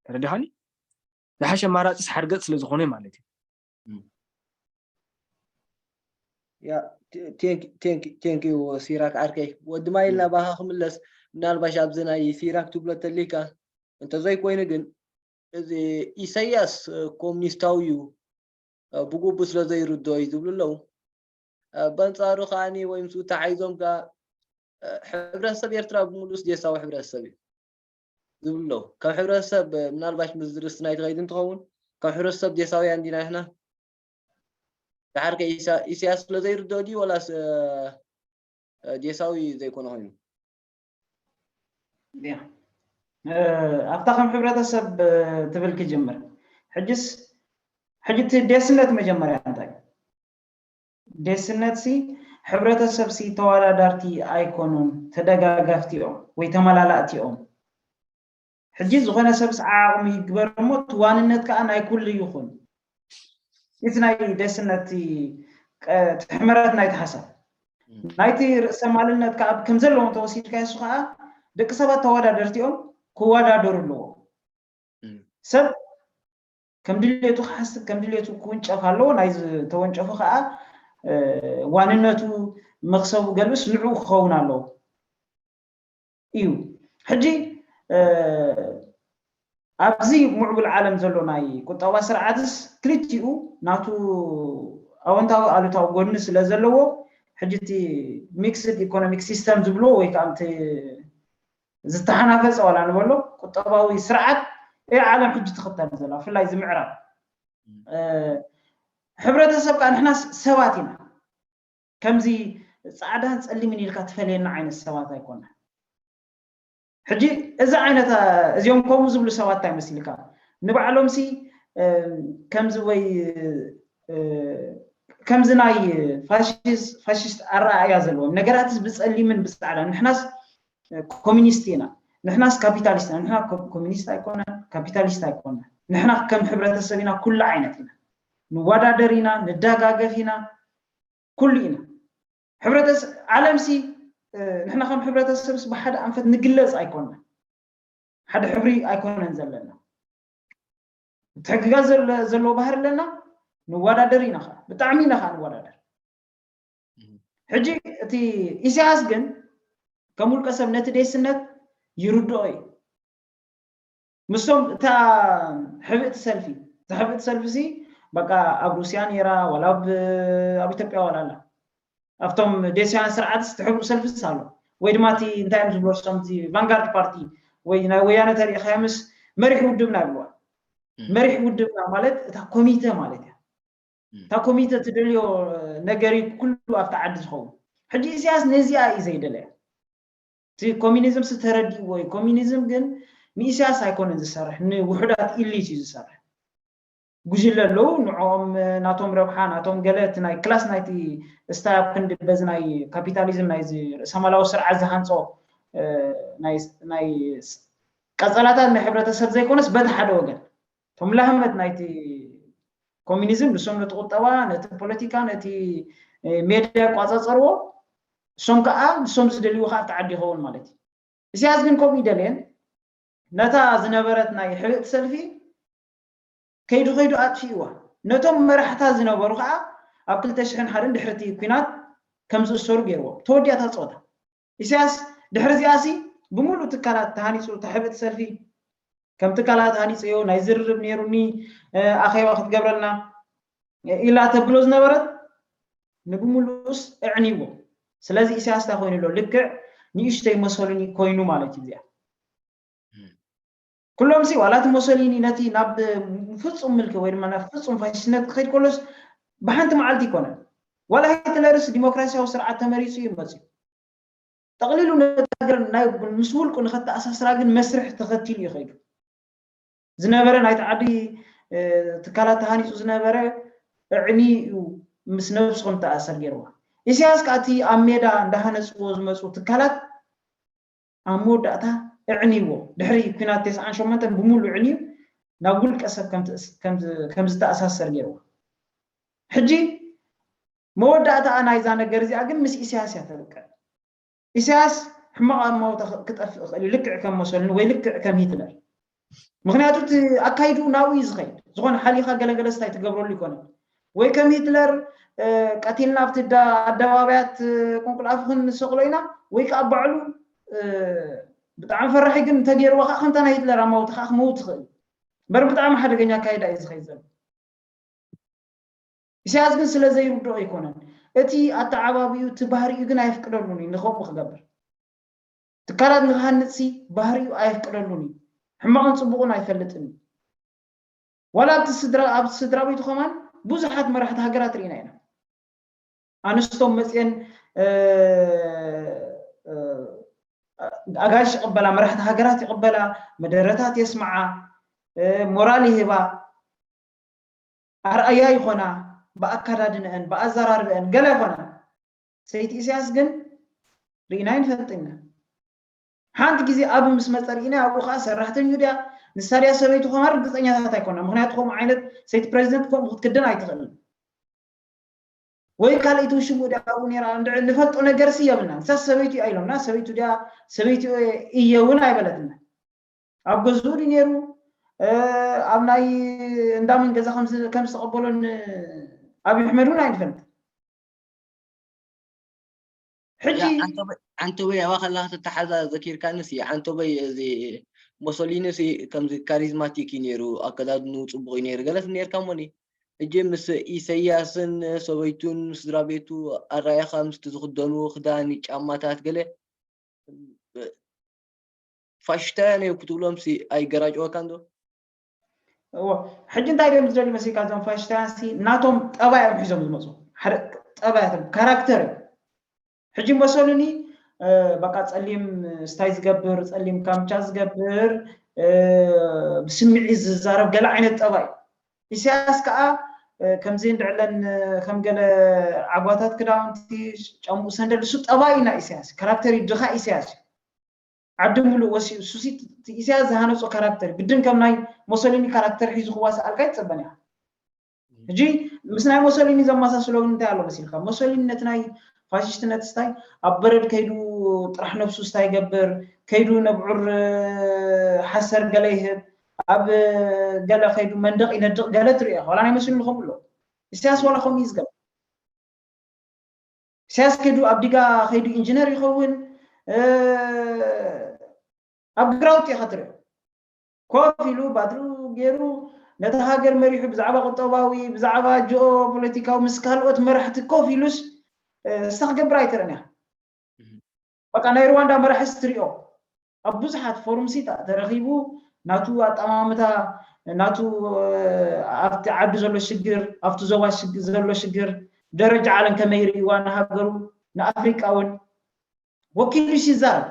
ተረዲኻኒ? ዝሓሸ ኣማራፂስ ሓርገፅ ስለ ዝኾነ ማለት እዩ። ያ ቴንክ ዩ ሲራክ ዓርከይ። ወዲ ማይል ናባኻ ክምለስ፣ ምናልባሽ ኣብዚ ናይ ሲራክ ትብሎ ተሊካ እንተዘይኮይኑ ግን እዚ ኢሳያስ ኮሙኒስታዊ እዩ ብግቡእ ስለ ዘይርድኦ እዩ ዝብሉ ኣለዉ። በንጻሩ ከዓኒ ወይ ምስኡ ተሓይዞም ከኣ ሕብረተሰብ ኤርትራ ብምሉስ ዴሳዊ ሕብረተሰብ እዩ ዝብሉ ኣለዉ። ከም ሕብረተሰብ ምናልባሽ ምስ ዝርስ ናይ ትኸይድ እንትኸውን ከም ሕብረተሰብ ዴሳውያን ዲና ንሕና? ደሓር ከ ኢሳያስ ስለ ዘይርድኦ ድዩ ወላስ ዴሳዊ ዘይኮነ ኮይኑ? ኣብታ ከም ሕብረተሰብ ትብል ክጅምር። ሕጅስ ሕጂ እቲ ዴስነት መጀመርያ እንታይ? ዴስነት ሲ ሕብረተሰብ ሲ ተዋዳዳርቲ ኣይኮኑን፣ ተደጋጋፍቲ እዮም ወይ ተመላላእቲ እዮም። ሕጂ ዝኾነ ሰብስ ዓቕሚ ይግበር እሞ እቲ ዋንነት ከዓ ናይ ኩሉ ይኹን። እቲ ናይ ዴስነት እቲ ሕመረት ናይቲ ሓሳብ ናይቲ ርእሰ ማልነት ከዓ ከም ዘለዎ እንተወሲድካ የሱ ከዓ ደቂ ሰባት ተወዳደርቲ እዮም፣ ክወዳደሩ ኣለዎ። ሰብ ከም ድሌቱ ክሓስብ ከም ድሌቱ ክውንጨፍ ኣለዎ። ናይ ዝተወንጨፉ ከዓ ዋንነቱ መክሰቡ ገልብስ ንዕኡ ክኸውን ኣለዎ እዩ። ሕጂ ኣብዚ ምዕቡል ዓለም ዘሎ ናይ ቁጠባ ስርዓትስ ክልቲኡ ናቱ ኣወንታዊ ኣሉታዊ ጎድኒ ስለ ዘለዎ ሕጂ እቲ ሚክስድ ኢኮኖሚክ ሲስተም ዝብልዎ ወይ ከዓ ዝተሓናፈፀ ዋላ ንበሎ ቁጠባዊ ስርዓት እያ ዓለም ሕጂ ትኽተል ዘላ ብፍላይ ዝምዕራብ ሕብረተሰብ ከዓ ንሕና ሰባት ኢና። ከምዚ ፃዕዳን ፀሊምን ኢልካ ትፈልየና ዓይነት ሰባት ኣይኮና። ሕጂ እዚ ዓይነት እዚኦም ከምኡ ዝብሉ ሰባት እንታይ መሲልካ ንባዕሎም ሲ ከምዚ ወይ ከምዚ ናይ ፋሽስት ኣረኣእያ ዘለዎም ነገራትስ ብፀሊምን ብፃዕዳን ንሕናስ ኮሚኒስት ኢና፣ ንሕናስ ካፒታሊስት ኢና። ንሕና ኮሚኒስት ኣይኮናን፣ ካፒታሊስት ኣይኮናን። ንሕና ከም ሕብረተሰብ ኢና፣ ኩሉ ዓይነት ኢና። ንወዳደር ኢና፣ ንደጋገፍ ኢና፣ ኩሉ ኢና። ሕብረተሰብ ዓለምሲ ንሕና ከም ሕብረተሰብስ ብሓደ ኣንፈት ንግለፅ ኣይኮንና፣ ሓደ ሕብሪ ኣይኮነን ዘለና። ምትሕግጋዝ ዘለዎ ባህሪ ኣለና፣ ንወዳደር ኢና ኸዓ፣ ብጣዕሚ ኢና ኸዓ ንወዳደር። ሕጂ እቲ ኢሳያስ ግን ከም ውልቀ ሰብ ነቲ ዴስነት ይርድኦ እዩ። ምስቶም እታ ሕብእቲ ሰልፊ እታ ሕብእቲ ሰልፊ ሲ በቃ ኣብ ሩስያ ነይራ ዋላ ኣብ ኢትዮጵያ ዋላ ኣላ ኣብቶም ዴስያን ስርዓትስ እቲ ሕብኡ ሰልፊስ ኣሎ ወይ ድማ እቲ እንታይ እዮም ዝብሎ ሶም እቲ ቫንጋርድ ፓርቲ ወይ ናይ ወያነ ተሪእኻዮ ምስ መሪሕ ውድብና ይብልዋ። መሪሕ ውድብና ማለት እታ ኮሚተ ማለት እያ። እታ ኮሚተ ትደልዮ ነገር እዩ ኩሉ ኣብቲ ዓዲ ዝኸውን። ሕጂ ኢሳያስ ነዚኣ እዩ ዘይደለያ። እቲ ኮሚኒዝም ስ ተረዲእዎ እዩ። ኮሚኒዝም ግን ንኢሳያስ ኣይኮነን ዝሰርሕ፣ ንውሑዳት ኢሊት እዩ ዝሰርሕ። ጉጅለ ኣለዉ፣ ንዕኦም ናቶም ረብሓ ናቶም ገለ እቲ ናይ ክላስ ናይቲ ስታይ ኣብ ክንዲ በዚ ናይ ካፒታሊዝም ናይዚ ርእሰማላዊ ስርዓት ዝሃንፆ ናይ ቀፀላታት ናይ ሕብረተሰብ ዘይኮነስ በቲ ሓደ ወገን እቶም ላህመት ናይቲ ኮሚኒዝም ንሶም ነቲ ቁጠባ ነቲ ፖለቲካ ነቲ ሜድያ ይቋፃፀርዎ እሶም ከዓ ንሶም ዝደልይዎ ከዓ ኣብቲ ዓዲ ይኸውን ማለት እዩ። ኢሳያስ ግን ከምኡ ይደልየን ነታ ዝነበረት ናይ ሕብእቲ ሰልፊ ከይዱ ከይዱ ኣጥፊእዋ። ነቶም መራሕታ ዝነበሩ ከዓ ኣብ ክልተ ሽሕን ሓደን ድሕርቲ ኲናት ከም ዝእሰሩ ገይርዎም። ተወዲኣ እታ ፀወታ። ኢሳያስ ድሕሪ እዚኣሲ ብምሉእ ትካላት ተሃኒፁ እታ ሕብእቲ ሰልፊ ከም ትካላት ሃኒፀዮ ናይ ዝርርብ ነይሩኒ ኣኼባ ክትገብረልና ኢላ ተብሎ ዝነበረት ንብምሉኡስ እዕንይዎ። ስለዚ ኢሳያስ እንታይ ኮይኑ ኣሎ ልክዕ ንእሽተይ መሶሊኒ ኮይኑ ማለት እዩ እዚኣ ኩሎም ሲ ዋላ እቲ ሞሶሊኒ ነቲ ናብ ፍፁም ምልኪ ወይ ድማ ናብ ፍፁም ፋሽስትነት ክኸይድ ከሎስ ብሓንቲ መዓልቲ ይኮነን። ዋላ ሂትለርስ ዲሞክራሲያዊ ስርዓት ተመሪፁ እዩ መፅዩ። ጠቕሊሉ ነታ ሃገር ናይ ምስ ውልቁ ንኸተኣሳስራ ግን መስርሕ ተኸቲሉ እዩ ከይዱ። ዝነበረ ናይቲ ዓዲ ትካላት ተሃኒፁ ዝነበረ እዕኒ እዩ ምስ ነብሱ ከም ተኣሰር ገይርዋ። ኢሳያስ ከዓ እቲ ኣብ ሜዳ እንዳሃነፅዎ ዝመፁ ትካላት ኣብ መወዳእታ እዕንይዎ ድሕሪ ኩናት ተስዓን ሸሞንተን ብምሉእ እዕንዩ ናብ ውልቀ ሰብ ከም ዝተኣሳሰር ገይርዎ። ሕጂ መወዳእታኣ ናይዛ ነገር እዚኣ ግን ምስ ኢሳያስ እያ ተብቅዕ። ኢሳያስ ሕማቕ ኣማውታ ክጠፍእ ይኽእል እዩ ልክዕ ከም መሰሉኒ ወይ ልክዕ ከም ሂትለር። ምክንያቱ እቲ ኣካይድኡ ናብኡ እዩ ዝኸይድ። ዝኾነ ሓሊኻ ገለገለ ስታይ ትገብረሉ ይኮነ ወይ ከም ሂትለር ቀቲልና ኣብቲ ኣደባባያት ቁንቁል ኣፉ ክንሰቕሎ ኢና ወይ ከዓ ባዕሉ ብጣዕሚ ፈራሒ ግን እንተገይርዎ ከዓ ከምታ ናይ ሂትለር ኣማውታ ከዓ ክመውት ትኽእል እምበር ብጣዕሚ ሓደገኛ ኣካይዳ እዩ ዝኸይድ ዘሎ። ኢሳያስ ግን ስለ ዘይርድኦ ኣይኮነን እቲ ኣተዓባቢኡ እቲ ባህሪኡ ግን ኣየፍቅደሉን እዩ ንኸምኡ ክገብር። ትካላት ንክሃንፅሲ ባህሪኡ ኣየፍቅደሉን እዩ። ሕማቕን ፅቡቕን ኣይፈልጥን እዩ። ዋላ ኣብቲ ስድራ ኣብቲ ስድራ ቤቱ ከማን ብዙሓት መራሕቲ ሃገራት ርኢና ኢና። ኣንስቶም መፅየን ኣጋይሽ ይቕበላ፣ መራሕቲ ሃገራት ይቕበላ፣ መደረታት የስምዓ፣ ሞራል ይህባ፣ ኣርኣያ ይኾና፣ ብኣካዳድንአን ብኣዘራርበአን ገለ ይኾና። ሰይቲ ኢሳያስ ግን ርኢና ይንፈልጥ ኢና። ሓንቲ ግዜ ኣብ ምስ መፀ ርኢና ኣብኡ ከዓ ሰራሕተኛ ድያ ንሳ ድያ ሰበይቱ ከማን ርግፀኛታት ኣይኮና። ምክንያቱ ከምኡ ዓይነት ሰይቲ ፕሬዚደንት ከምኡ ክትክደን ኣይትኽእልን። ወይ ካልኣይቲ ውሽሙ ድያ ኣብኡ ነራ ንፈልጦ ነገር ሲ የብልና። ንሳ ሰበይቱ እያ ኢሎምና ሰበይቱ ድያ ሰበይቱ እየ እውን ኣይበለትና። ኣብ ገዝኡ ድዩ ነይሩ ኣብ ናይ እንዳመን ገዛ ከም ዝተቐበሎን ኣብይ ኣሕመድ እውን ኣይንፈልጥ። ሕጂ ዓንተበይ ኣባ ከላ ክትተሓዛ ዘኪርካንስ ዓንተበይ እዚ ሞሶሊኒ ሲ ከምዚ ካሪዝማቲክ እዩ ነይሩ ኣከዳድኑ ፅቡቅ እዩ ነይሩ ገለስ ነርካ ሞኒ ሕጂ ምስ ኢሰያስን ሰበይቱን ስድራ ቤቱ ኣራያኻ ምስቲ ዝክደኑ ክዳን ጫማታት ገለ ፋሽስታውያን እዮም ክትብሎም ሲ ኣይገራጨወካን ዶ? እዎ ሕጂ እንታይ ድዮም ዝደልዩ መሲልካ እዞም ፋሽስታውያን ሲ ናቶም ጠባይ እዮም ሒዞም ዝመፁ ሓደ ጠባያቶም ካራክተር እዩ ሕጂ መሰሉኒ በቃ ፀሊም ስታይ ዝገብር ፀሊም ካምቻ ዝገብር ብስምዒት ዝዛረብ ገለ ዓይነት ጠባይ ኢሳያስ ከዓ ከምዚ እንድዕለን ከም ገለ ዓጓታት ክዳውንቲ ጨምኡ ሰንደል እሱ ጠባይ ኢና ኢሳያስ ካራክተር እዩ ድኻ ኢሳያስ እዩ ዓዲ ሙሉእ ወሲኡ ሱሲ ኢሳያስ ዝሃነፆ ካራክተር ግድን ከም ናይ ሞሶሊኒ ካራክተር ሒዙ ክዋሳኣልካ ይፀበን ኢኻ ሕጂ ምስ ናይ ሞሶሊኒ ዘመሳስሎ ግን እንታይ ኣሎ መሲልካ ሞሶሊኒ ነቲ ናይ ፋሽስትነት ስታይ ኣብ በረድ ከይዱ ጥራሕ ነብሱ ስታይ ይገብር፣ ከይዱ ነብዑር ሓሰር ገለ ይህብ፣ ኣብ ገለ ከይዱ መንደቕ ይነድቕ ገለ ትሪኦ። ዋላ ናይ መስሉ ንኸምኡ ኣሎ። ኢሳያስ ዋላ ከምኡ እዩ ዝገብር። ኢሳያስ ከይዱ ኣብ ዲጋ ከይዱ ኢንጂነር ይኸውን፣ ኣብ ግራውቲ ኢኻ ትሪኦ። ኮፍ ኢሉ ባትሪኡ ገይሩ ነታ ሃገር መሪሑ ብዛዕባ ቁጠባዊ፣ ብዛዕባ ጂኦ ፖለቲካዊ ምስ ካልኦት መራሕቲ ኮፍ ኢሉስ ስታ ክገብር ኣይትረን ኢኻ። በቃ ናይ ሩዋንዳ መራሒ ስትሪኦ ኣብ ብዙሓት ፎርምሲ ተረኺቡ ናቱ ኣጠማምታ ናቱ ኣብቲ ዓዱ ዘሎ ሽግር ኣብቲ ዞባ ዘሎ ሽግር ደረጃ ዓለም ከመይ ርእይዋ ንሃገሩ ንኣፍሪቃ እውን ወኪሉ ይዛረብ።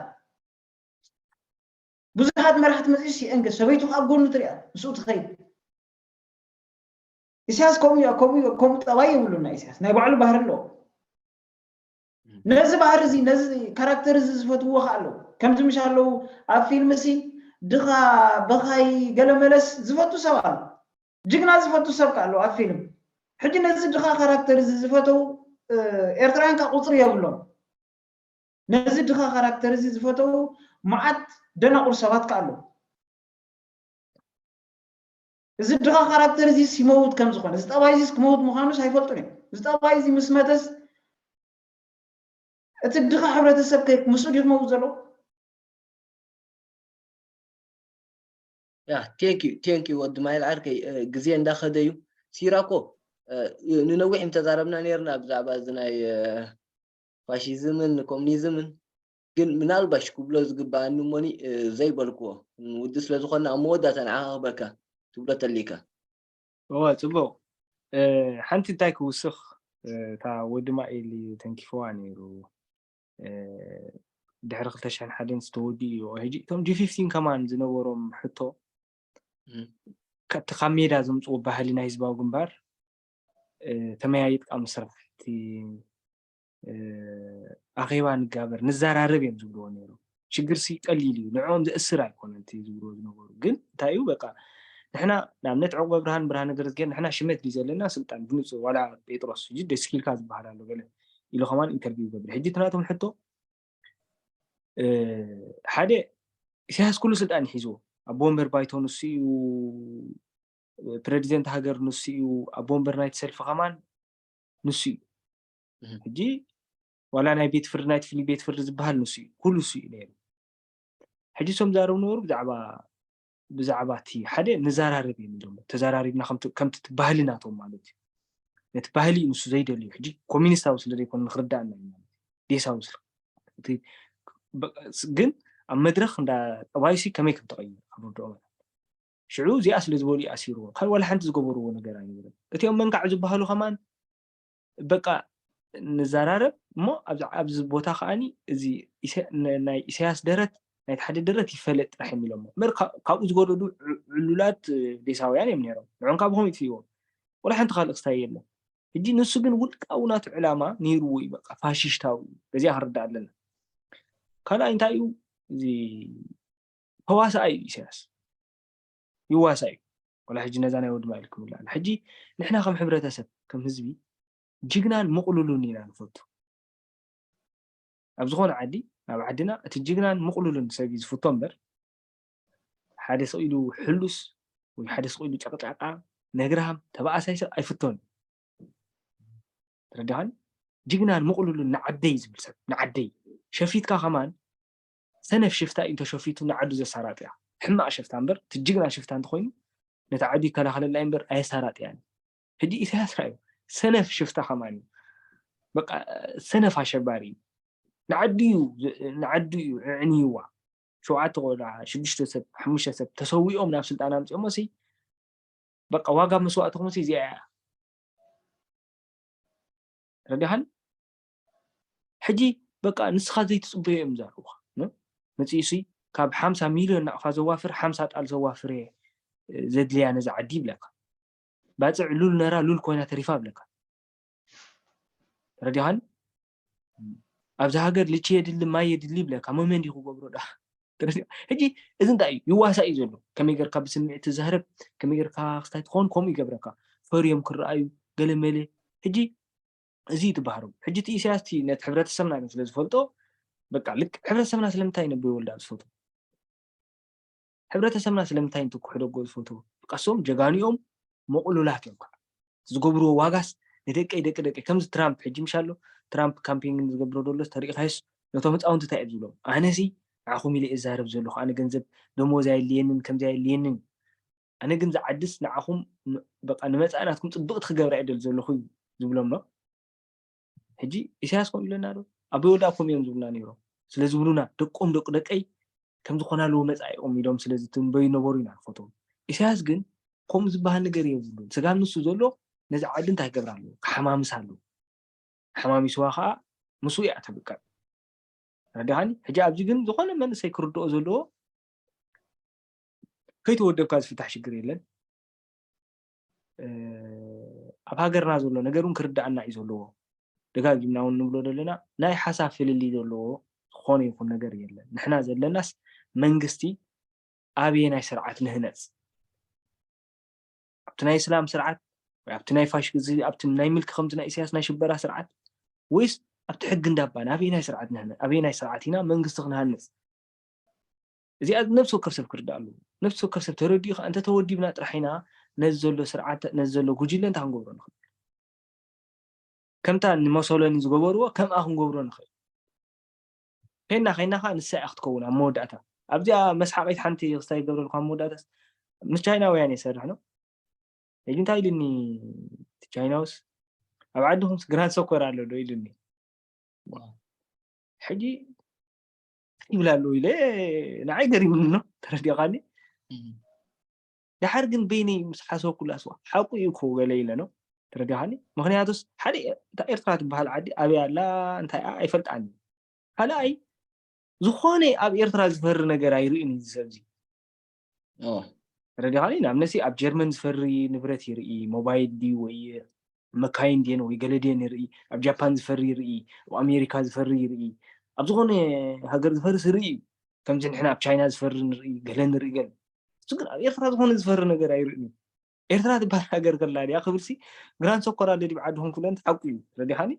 ብዙሓት መራሕቲ መፅኡ ሲአንገ ሰበይቱ ካብ ጎኑ ትሪኣ ምስኡ ትኸይድ። ኢሳያስ ከምኡ ከምኡ ጠባይ የብሉና። ኢሳያስ ናይ ባዕሉ ባህሪ ኣለዎ። ነዚ ባህሪ እዚ ነዚ ካራክተር እዚ ዝፈትዎ ከ ኣለዉ። ከምዚ ምሽ ኣለዉ ኣብ ፊልም ሲ ድኻ በኻይ ገለመለስ ዝፈቱ ሰብ ኣሎ። ጅግና ዝፈቱ ሰብ ከ ኣለዉ ኣብ ፊልም። ሕጂ ነዚ ድኻ ካራክተር እዚ ዝፈተው ኤርትራውያን ከ ቁፅሪ የብሎም። ነዚ ድኻ ካራክተር እዚ ዝፈተው መዓት ደናቁር ሰባት ከ ኣለዉ። እዚ ድኻ ካራክተር እዚ ሲመውት ከም ዝኾነ እዚ ጠባይ እዚ ክመውት ምዃኑስ ኣይፈልጡን እዮም። እዚ ጠባይ እዚ ምስ መተስ እቲ ድኻ ሕብረተሰብ ከ ምስኡ ድዩ ክመውት ዘለዎ? ያ ቴንክ ዩ ቴንክ ዩ ወዲ ማይል ዓርከይ፣ ግዜ እንዳኸደ እዩ። ሲራኮ፣ ንነዊሕ እንተዛረብና ነርና ብዛዕባ እዚ ናይ ፋሽዝምን ኮሙኒዝምን፣ ግን ምናልባሽ ክብሎ ዝግባኣኒ እሞኒ ዘይበልክዎ፣ ውዲ ስለ ዝኾንና ኣብ መወዳእታ ንዓኻ ክበካ ትብሎ ተሊካ። እወ፣ ጽቡቕ። ሓንቲ እንታይ ክውስኽ፣ እታ ወዲ ማኤል ተንኪፈዋ ነይሩ፣ ድሕሪ ክልተ ሽሕን ሓደን ዝተወድኡ እዩ። ሕጂ እቶም ጂ ፊፍቲን ከማን ዝነበሮም ሕቶ፣ እቲ ካብ ሜዳ ዘምፅዎ ባህሊ ናይ ህዝባዊ ግንባር፣ ተመያይጥካ ምስራሕ፣ እቲ ኣኼባ ንጋበር፣ ንዘራረብ እዮም ዝብልዎ ነይሮም። ሽግር ሲ ቀሊል እዩ፣ ንዕኦም ዘእስር ኣይኮነን እቲ ዝብልዎ ዝነበሩ። ግን እንታይ እዩ በቃ ንሕና ንኣብነት ዕቁበ ብርሃን፣ ብርሃነ ገረዝጊሄር ንሕና ሽመት ድዩ ዘለና ስልጣን ብንጹር ዋላ ጴጥሮስ ሕጂ ደስኪልካ ዝበሃል ኣሎ ገለ ኢሉ ከማን ኢንተርቪው ይገብር። ሕጂ እቲ ናቶም ሕቶ ሓደ ኢሳያስ ኩሉ ስልጣን ይሒዝዎ፣ ኣቦ ወንበር ባይቶ ንሱ እዩ፣ ፕረዚደንት ሃገር ንሱ እዩ፣ ኣቦ ወንበር ናይቲ ሰልፊ ከማን ንሱ እዩ። ሕጂ ዋላ ናይ ቤት ፍርዲ ናይቲ ፍሉይ ቤት ፍርዲ ዝበሃል ንሱ እዩ፣ ኩሉ ንሱ እዩ ነይሩ። ሕጂ እሶም ዛረቡ ነበሩ ብዛዕባ ብዛዕባ እቲ ሓደ ንዘራረብ እዮም ኢሎም ተዘራሪብና ከምቲ ባህሊ ናቶም ማለት እዩ። ነቲ ባህሊ እዩ ንሱ ዘይደልዩ። ሕጂ ኮሚኒስታዊ ስለ ዘይኮነ ንክርዳእና እዩ ማለት እዩ። ዴሳዊ ስለ ግን ኣብ መድረኽ እንዳ ጠባይሲ ከመይ ከም ተቐይሩ ካብ ርድኦ ሽዑ እዚኣ ስለ ዝበሉ ይኣሲርዎ። ካልእ ዋላ ሓንቲ ዝገበርዎ ነገር ኣይነበረን። እቲኦም መንካዕ ዝበሃሉ ከማን በቃ ንዘራረብ እሞ ኣብዚ ቦታ ከዓኒ እዚ ናይ ኢሳያስ ደረት ናይቲ ሓደ ደረት ይፈለጥ ጥራሕ እዮም ኢሎሞ። እምበር ካብኡ ዝገደዱ ዕሉላት ዴሳውያን እዮም ነይሮም። ንዖም ካብ ኸም ይጥፍእዎም ወላ ሓንቲ ካልእ ክስታይ የለን። ሕጂ ንሱ ግን ውልቃዊ ናቱ ዕላማ ነይርዎ እዩ። በቃ ፋሽሽታዊ እዩ። በዚኣ ክንርዳእ ኣለና። ካልኣይ እንታይ እዩ እዚ ተዋሳኣይ እዩ ኢሳያስ። ይዋሳእ እዩ። ወላ ሕጂ ነዛ ናይ ወዲ ማይል ክምልኣላ። ሕጂ ንሕና ከም ሕብረተሰብ ከም ህዝቢ ጅግናን ምቕሉሉን ኢና ንፈቱ። ኣብ ዝኾነ ዓዲ ናብ ዓድና እቲ ጅግናን ምቕሉሉን ሰብ እዩ ዝፍቶ እምበር ሓደ ስቕ ኢሉ ሕሉስ ወይ ሓደ ስቕ ኢሉ ጨቕጫቃ ነግራም ተባኣሳይ ሰብ ኣይፍቶን። ተረዳኻኒ? ጅግናን ምቕሉሉን ንዓደይ ዝብል ሰብ ንዓደይ ሸፊትካ ከማን ሰነፍ ሽፍታ እዩ እንተሸፊቱ ንዓዱ ዘሳራጥያ ሕማቕ ሽፍታ እምበር እቲ ጅግና ሽፍታ እንተኾይኑ ነቲ ዓዱ ይከላኸለላ እምበር ኣየሳራጥያን። ሕጂ ኢሳያስ ራእዩ ሰነፍ ሽፍታ ከማን እዩ። በቃ ሰነፍ ኣሸባሪ እዩ። ንዓዱ እዩ ንዓዱ እዩ ዕዕንይዋ። ሸውዓተ ቆልዓ ሽዱሽተ ሰብ ሓሙሽተ ሰብ ተሰዊኦም ናብ ስልጣን ኣምፅኦሞ ሲ በቃ ዋጋ መስዋእትኹም ሲ እዚኣ እያ። ረዲኻን ሕጂ በቃ ንስኻ ዘይትፅበዮ እዮም ዛረቡኻ። መፅኡ ሲ ካብ ሓምሳ ሚልዮን ናቕፋ ዘዋፍር ሓምሳ ጣል ዘዋፍር እየ ዘድልያ ነዛ ዓዲ ይብለካ። ባፅዕ ሉል ነራ ሉል ኮይና ተሪፋ ይብለካ። ረዲኻን ኣብዚ ሃገር ልቺ የድሊ ማይ የድሊ ይብለካ። መመን ዲኹ ገብሮ ዳ ሕጂ እዚ እንታይ እዩ ይዋሳ እዩ ዘሎ። ከመይ ገርካ ብስምዒት ትዛረብ ከመይ ገርካ ክስታይ ትኸውን ከምኡ ይገብረካ። ፈርዮም ክረኣዩ ገለ መለ። ሕጂ እዚ እዩ ትባህሩ። ሕጂ እቲ ኢሳያስ እቲ ነቲ ሕብረተሰብና ግን ስለ ዝፈልጦ፣ በቃ ልክ ሕብረተሰብና ስለምንታይ ነቦ ይወልዳ ዝፈትዎ? ሕብረተሰብና ስለምንታይ ንትኩሕ ደጎ ዝፈትዎ? ቀሶም ጀጋኒኦም መቕሉላት እዮም ከዓ። ዝገብርዎ ዋጋስ ንደቀይ ደቂ ደቀይ፣ ከምዚ ትራምፕ ሕጂ ምሽ ኣሎ፣ ትራምፕ ካምፔን ዝገብሮ ዘሎ ተሪኢኻዮስ፣ ነቶም ህፃውንቲ እንታይ እዩ ዝብሎም? ኣነሲ ንዓኹም ኢለ እየ ዝዛረብ ዘለኹ፣ ኣነ ገንዘብ ደሞዝ ኣየድልየንን ከምዚ ኣየድልየንን፣ ኣነ ግን ዝዓድስ ንዓኹም ን- በቃ ንመፃኢ ናትኩም ፅብቕቲ ክገብራ እየ ደል ዘለኹ እዩ ዝብሎም ነው። ሕጂ ኢሳያስ ከምኡ ኢለና ዶ? ኣቦይ ወልዳ ከምኡ እዮም ዝብሉና ነይሮም። ስለ ዝብሉና ደቆም ደቂ ደቀይ ከም ዝኾናለዎ መፃኢኦም ኢሎም ስለ ዝትንበዩ ነበሩ ኢና ንፈትዎም። ኢሳያስ ግን ከምኡ ዝበሃል ነገር የብሉን። ስጋብ ንሱ ዘሎ ነዚ ዓዲ እንታይ ክገብር ኣለዎ? ክሓማምስ ኣለዎ። ሓማሚስዋ ከዓ ምስኡ እያ ተብቀል። ረዳኻኒ? ሕጂ ኣብዚ ግን ዝኾነ መንእሰይ ክርድኦ ዘለዎ፣ ከይተወደብካ ዝፍታሕ ሽግር የለን። ኣብ ሃገርና ዘሎ ነገር እውን ክርዳኣና እዩ ዘለዎ። ደጋጊምና እውን ንብሎ ዘለና ናይ ሓሳብ ፍልልይ ዘለዎ ዝኾነ ይኹን ነገር የለን። ንሕና ዘለናስ መንግስቲ ኣበየናይ ስርዓት ንህነፅ? ኣብቲ ናይ እስላም ስርዓት ወይ ኣብቲ ናይ ፋሽ እዚ ኣብቲ ናይ ምልኪ ከምቲ ናይ ኢሳያስ ናይ ሽበራ ስርዓት ወይስ ኣብቲ ሕጊ እንዳባ ኣበየናይ ስርዓት ንህነ ኣበየናይ ስርዓት ኢና መንግስቲ ክንሃንፅ? እዚኣ ነብሲ ወከፍ ሰብ ክርዳእ ኣለዎ። ነብሲ ወከፍ ሰብ ተረዲኡ ከዓ እንተተወዲብና ጥራሕ ኢና ነዚ ዘሎ ስርዓት ነዚ ዘሎ ጉጅለ እንታይ ክንገብሮ ንኽእል? ከምታ ንመሶሎኒ ዝገበርዎ ከምኣ ክንገብሮ ንኽእል። ከይና ከይና ከዓ ንሳ እያ ክትከውን ኣብ መወዳእታ። ኣብዚኣ መስሓቂት ሓንቲ ክስታይ ይገብረልኳ ኣብ መወዳእታ ምስ ቻይናውያን ይሰርሕ ነው። ሕጂ እንታይ ኢሉኒ እቲ ቻይናውስ ኣብ ዓድኹምስ ግራን ሰኮር ኣሎ ዶ ኢሉኒ። ሕጂ ይብላ ኣለዉ ኢለ ንዓይ ገሪሙኒ ነው። ተረዲኻኒ? ድሓር ግን በይነይ ምስ ሓሰብኩላስ ሓቁ እዩ እኮ ገለ ኢለ ነው። ተረዲኻኒ? ምክንያቱስ ሓደ እታ ኤርትራ ትበሃል ዓዲ ኣበይ ኣላ እንታይ እያ ኣይፈልጣን። ካልኣይ ዝኾነ ኣብ ኤርትራ ዝፈሪ ነገር ኣይርእን እዩ ዝሰብ እዚ። ተረዲኻኒ? ንኣብነሲ ኣብ ጀርመን ዝፈሪ ንብረት ይርኢ፣ ሞባይል ድዩ ወይ መካይን ድየን ወይ ገለ ድየን ይርኢ፣ ኣብ ጃፓን ዝፈሪ ይርኢ፣ ኣብ ኣሜሪካ ዝፈሪ ይርኢ፣ ኣብ ዝኾነ ሃገር ዝፈርስ ይርኢ እዩ። ከምዚ ንሕና ኣብ ቻይና ዝፈሪ ንርኢ፣ ገለ ንርኢ ገለ። እሱ ግን ኣብ ኤርትራ ዝኾነ ዝፈሪ ነገር ኣይርእን እዩ። ኤርትራ ትበሃል ሃገር ከላ ድያ ክብልሲ ግራን ሰኮር ኣሎ ዲብ ዓድኹም ክብለን ሓቁ እዩ። ረዲኻኒ?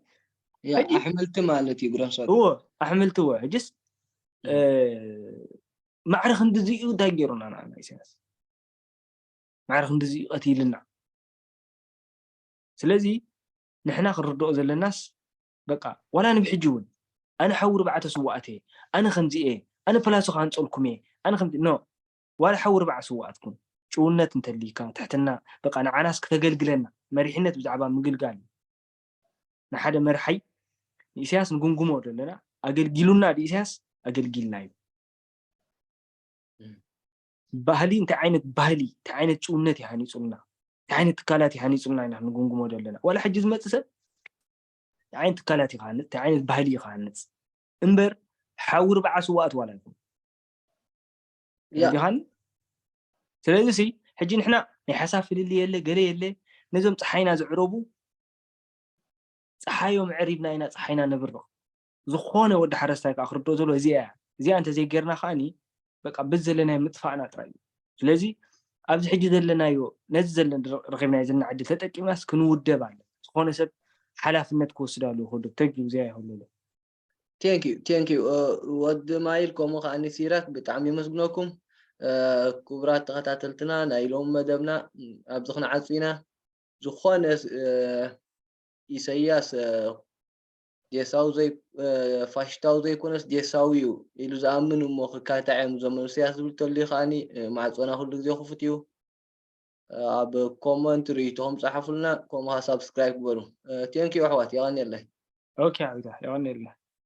ያ ሕጂ ኣሕምልቲ ማለት እዩ ግራን ሰኮር። እዎ ኣሕምልቲ እዎ። ሕጅስ ማዕረ ክንድዚ እዩ እንታይ ገይሩና ንዓና ኢሳያስ? ማዕረ ክንድዚ እዩ ቀቲልና። ስለዚ ንሕና ክንርድኦ ዘለናስ በቃ ዋላ ንብሕጂ እውን ኣነ ሓዊ ርባዕተ ስዋኣት እየ ኣነ ከምዚ እየ ኣነ ፕላሶ ካንፀልኩም እየ ኣነ ከምዚ ኖ ዋላ ሓዊ ርባዕ ስዋኣት ኩን ጭውነት እንተልይካ ትሕትና በቃ ንዓናስ ክተገልግለና መሪሕነት ብዛዕባ ምግልጋል እዩ። ንሓደ መርሓይ ንኢሳያስ ንጉምጉሞ ዘለና ኣገልጊሉና ድኢሳያስ ኣገልጊልና እዩ። ባህሊ እንታይ ዓይነት ባህሊ እንታይ ዓይነት ጭውነት ይሃኒፁልና እንታይ ዓይነት ትካላት ይሃኒፁልና ኢና ንጉምጉሞ ዘለና ዋላ ሕጂ ዝመፅእ ሰብ እንታይ ዓይነት ትካላት ይሃንፅ እንታይ ዓይነት ባህሊ ይሃንፅ እምበር ሓዊ ርባዓ ስዋኣት ዋላ ይኹን ዲኻን ስለዚ ሲ ሕጂ ንሕና ናይ ሓሳብ ፍልል የለ ገለ የለ ነዞም ፀሓይና ዝዕረቡ ፀሓዮም ዕሪብና ኢና ፀሓይና ነብርቕ ዝኾነ ወዲ ሓረስታይ ከዓ ክርድኦ ዘሎ እዚኣ እያ እዚኣ እንተዘይጌርና ከዓኒ በቃ በዚ ዘለናዮ ምጥፋእና ጥራይ እዩ ስለዚ ኣብዚ ሕጂ ዘለናዮ ነዚ ዘለ ረኺብናዮ ዘለና ዕድል ተጠቂምናስ ክንውደብ ኣለ ዝኾነ ሰብ ሓላፍነት ክወስድ ኣለዎ ክወደብ ተጊቡ እዚኣ ይኸብለሎ thank you thank you ወዲ ማይል ከምኡ ከዓኒ ሲራክ ብጣዕሚ የመስግነኩም ክቡራት ተኸታተልትና ናይ ሎም መደብና ኣብዚ ክንዓፁ ኢና ዝኾነ ኢሰያስ ዴሳዊ ዘይ ፋሽስታዊ ዘይኮነስ ዴሳዊ እዩ ኢሉ ዝኣምን እሞ ክካታዕ እዮም እዞም መንእሰያት ዝብል ተልዩ ከዓኒ ማዕፆና ኩሉ ግዜ ክፉት እዩ ኣብ ኮመንት ርእይቶኹም ፀሓፉልና ከምኡ ከዓ ሳብስክራይብ ግበሩ thank you ኣሕዋት የቐንየለይ ኦኬ ዓብታ የቐንየልና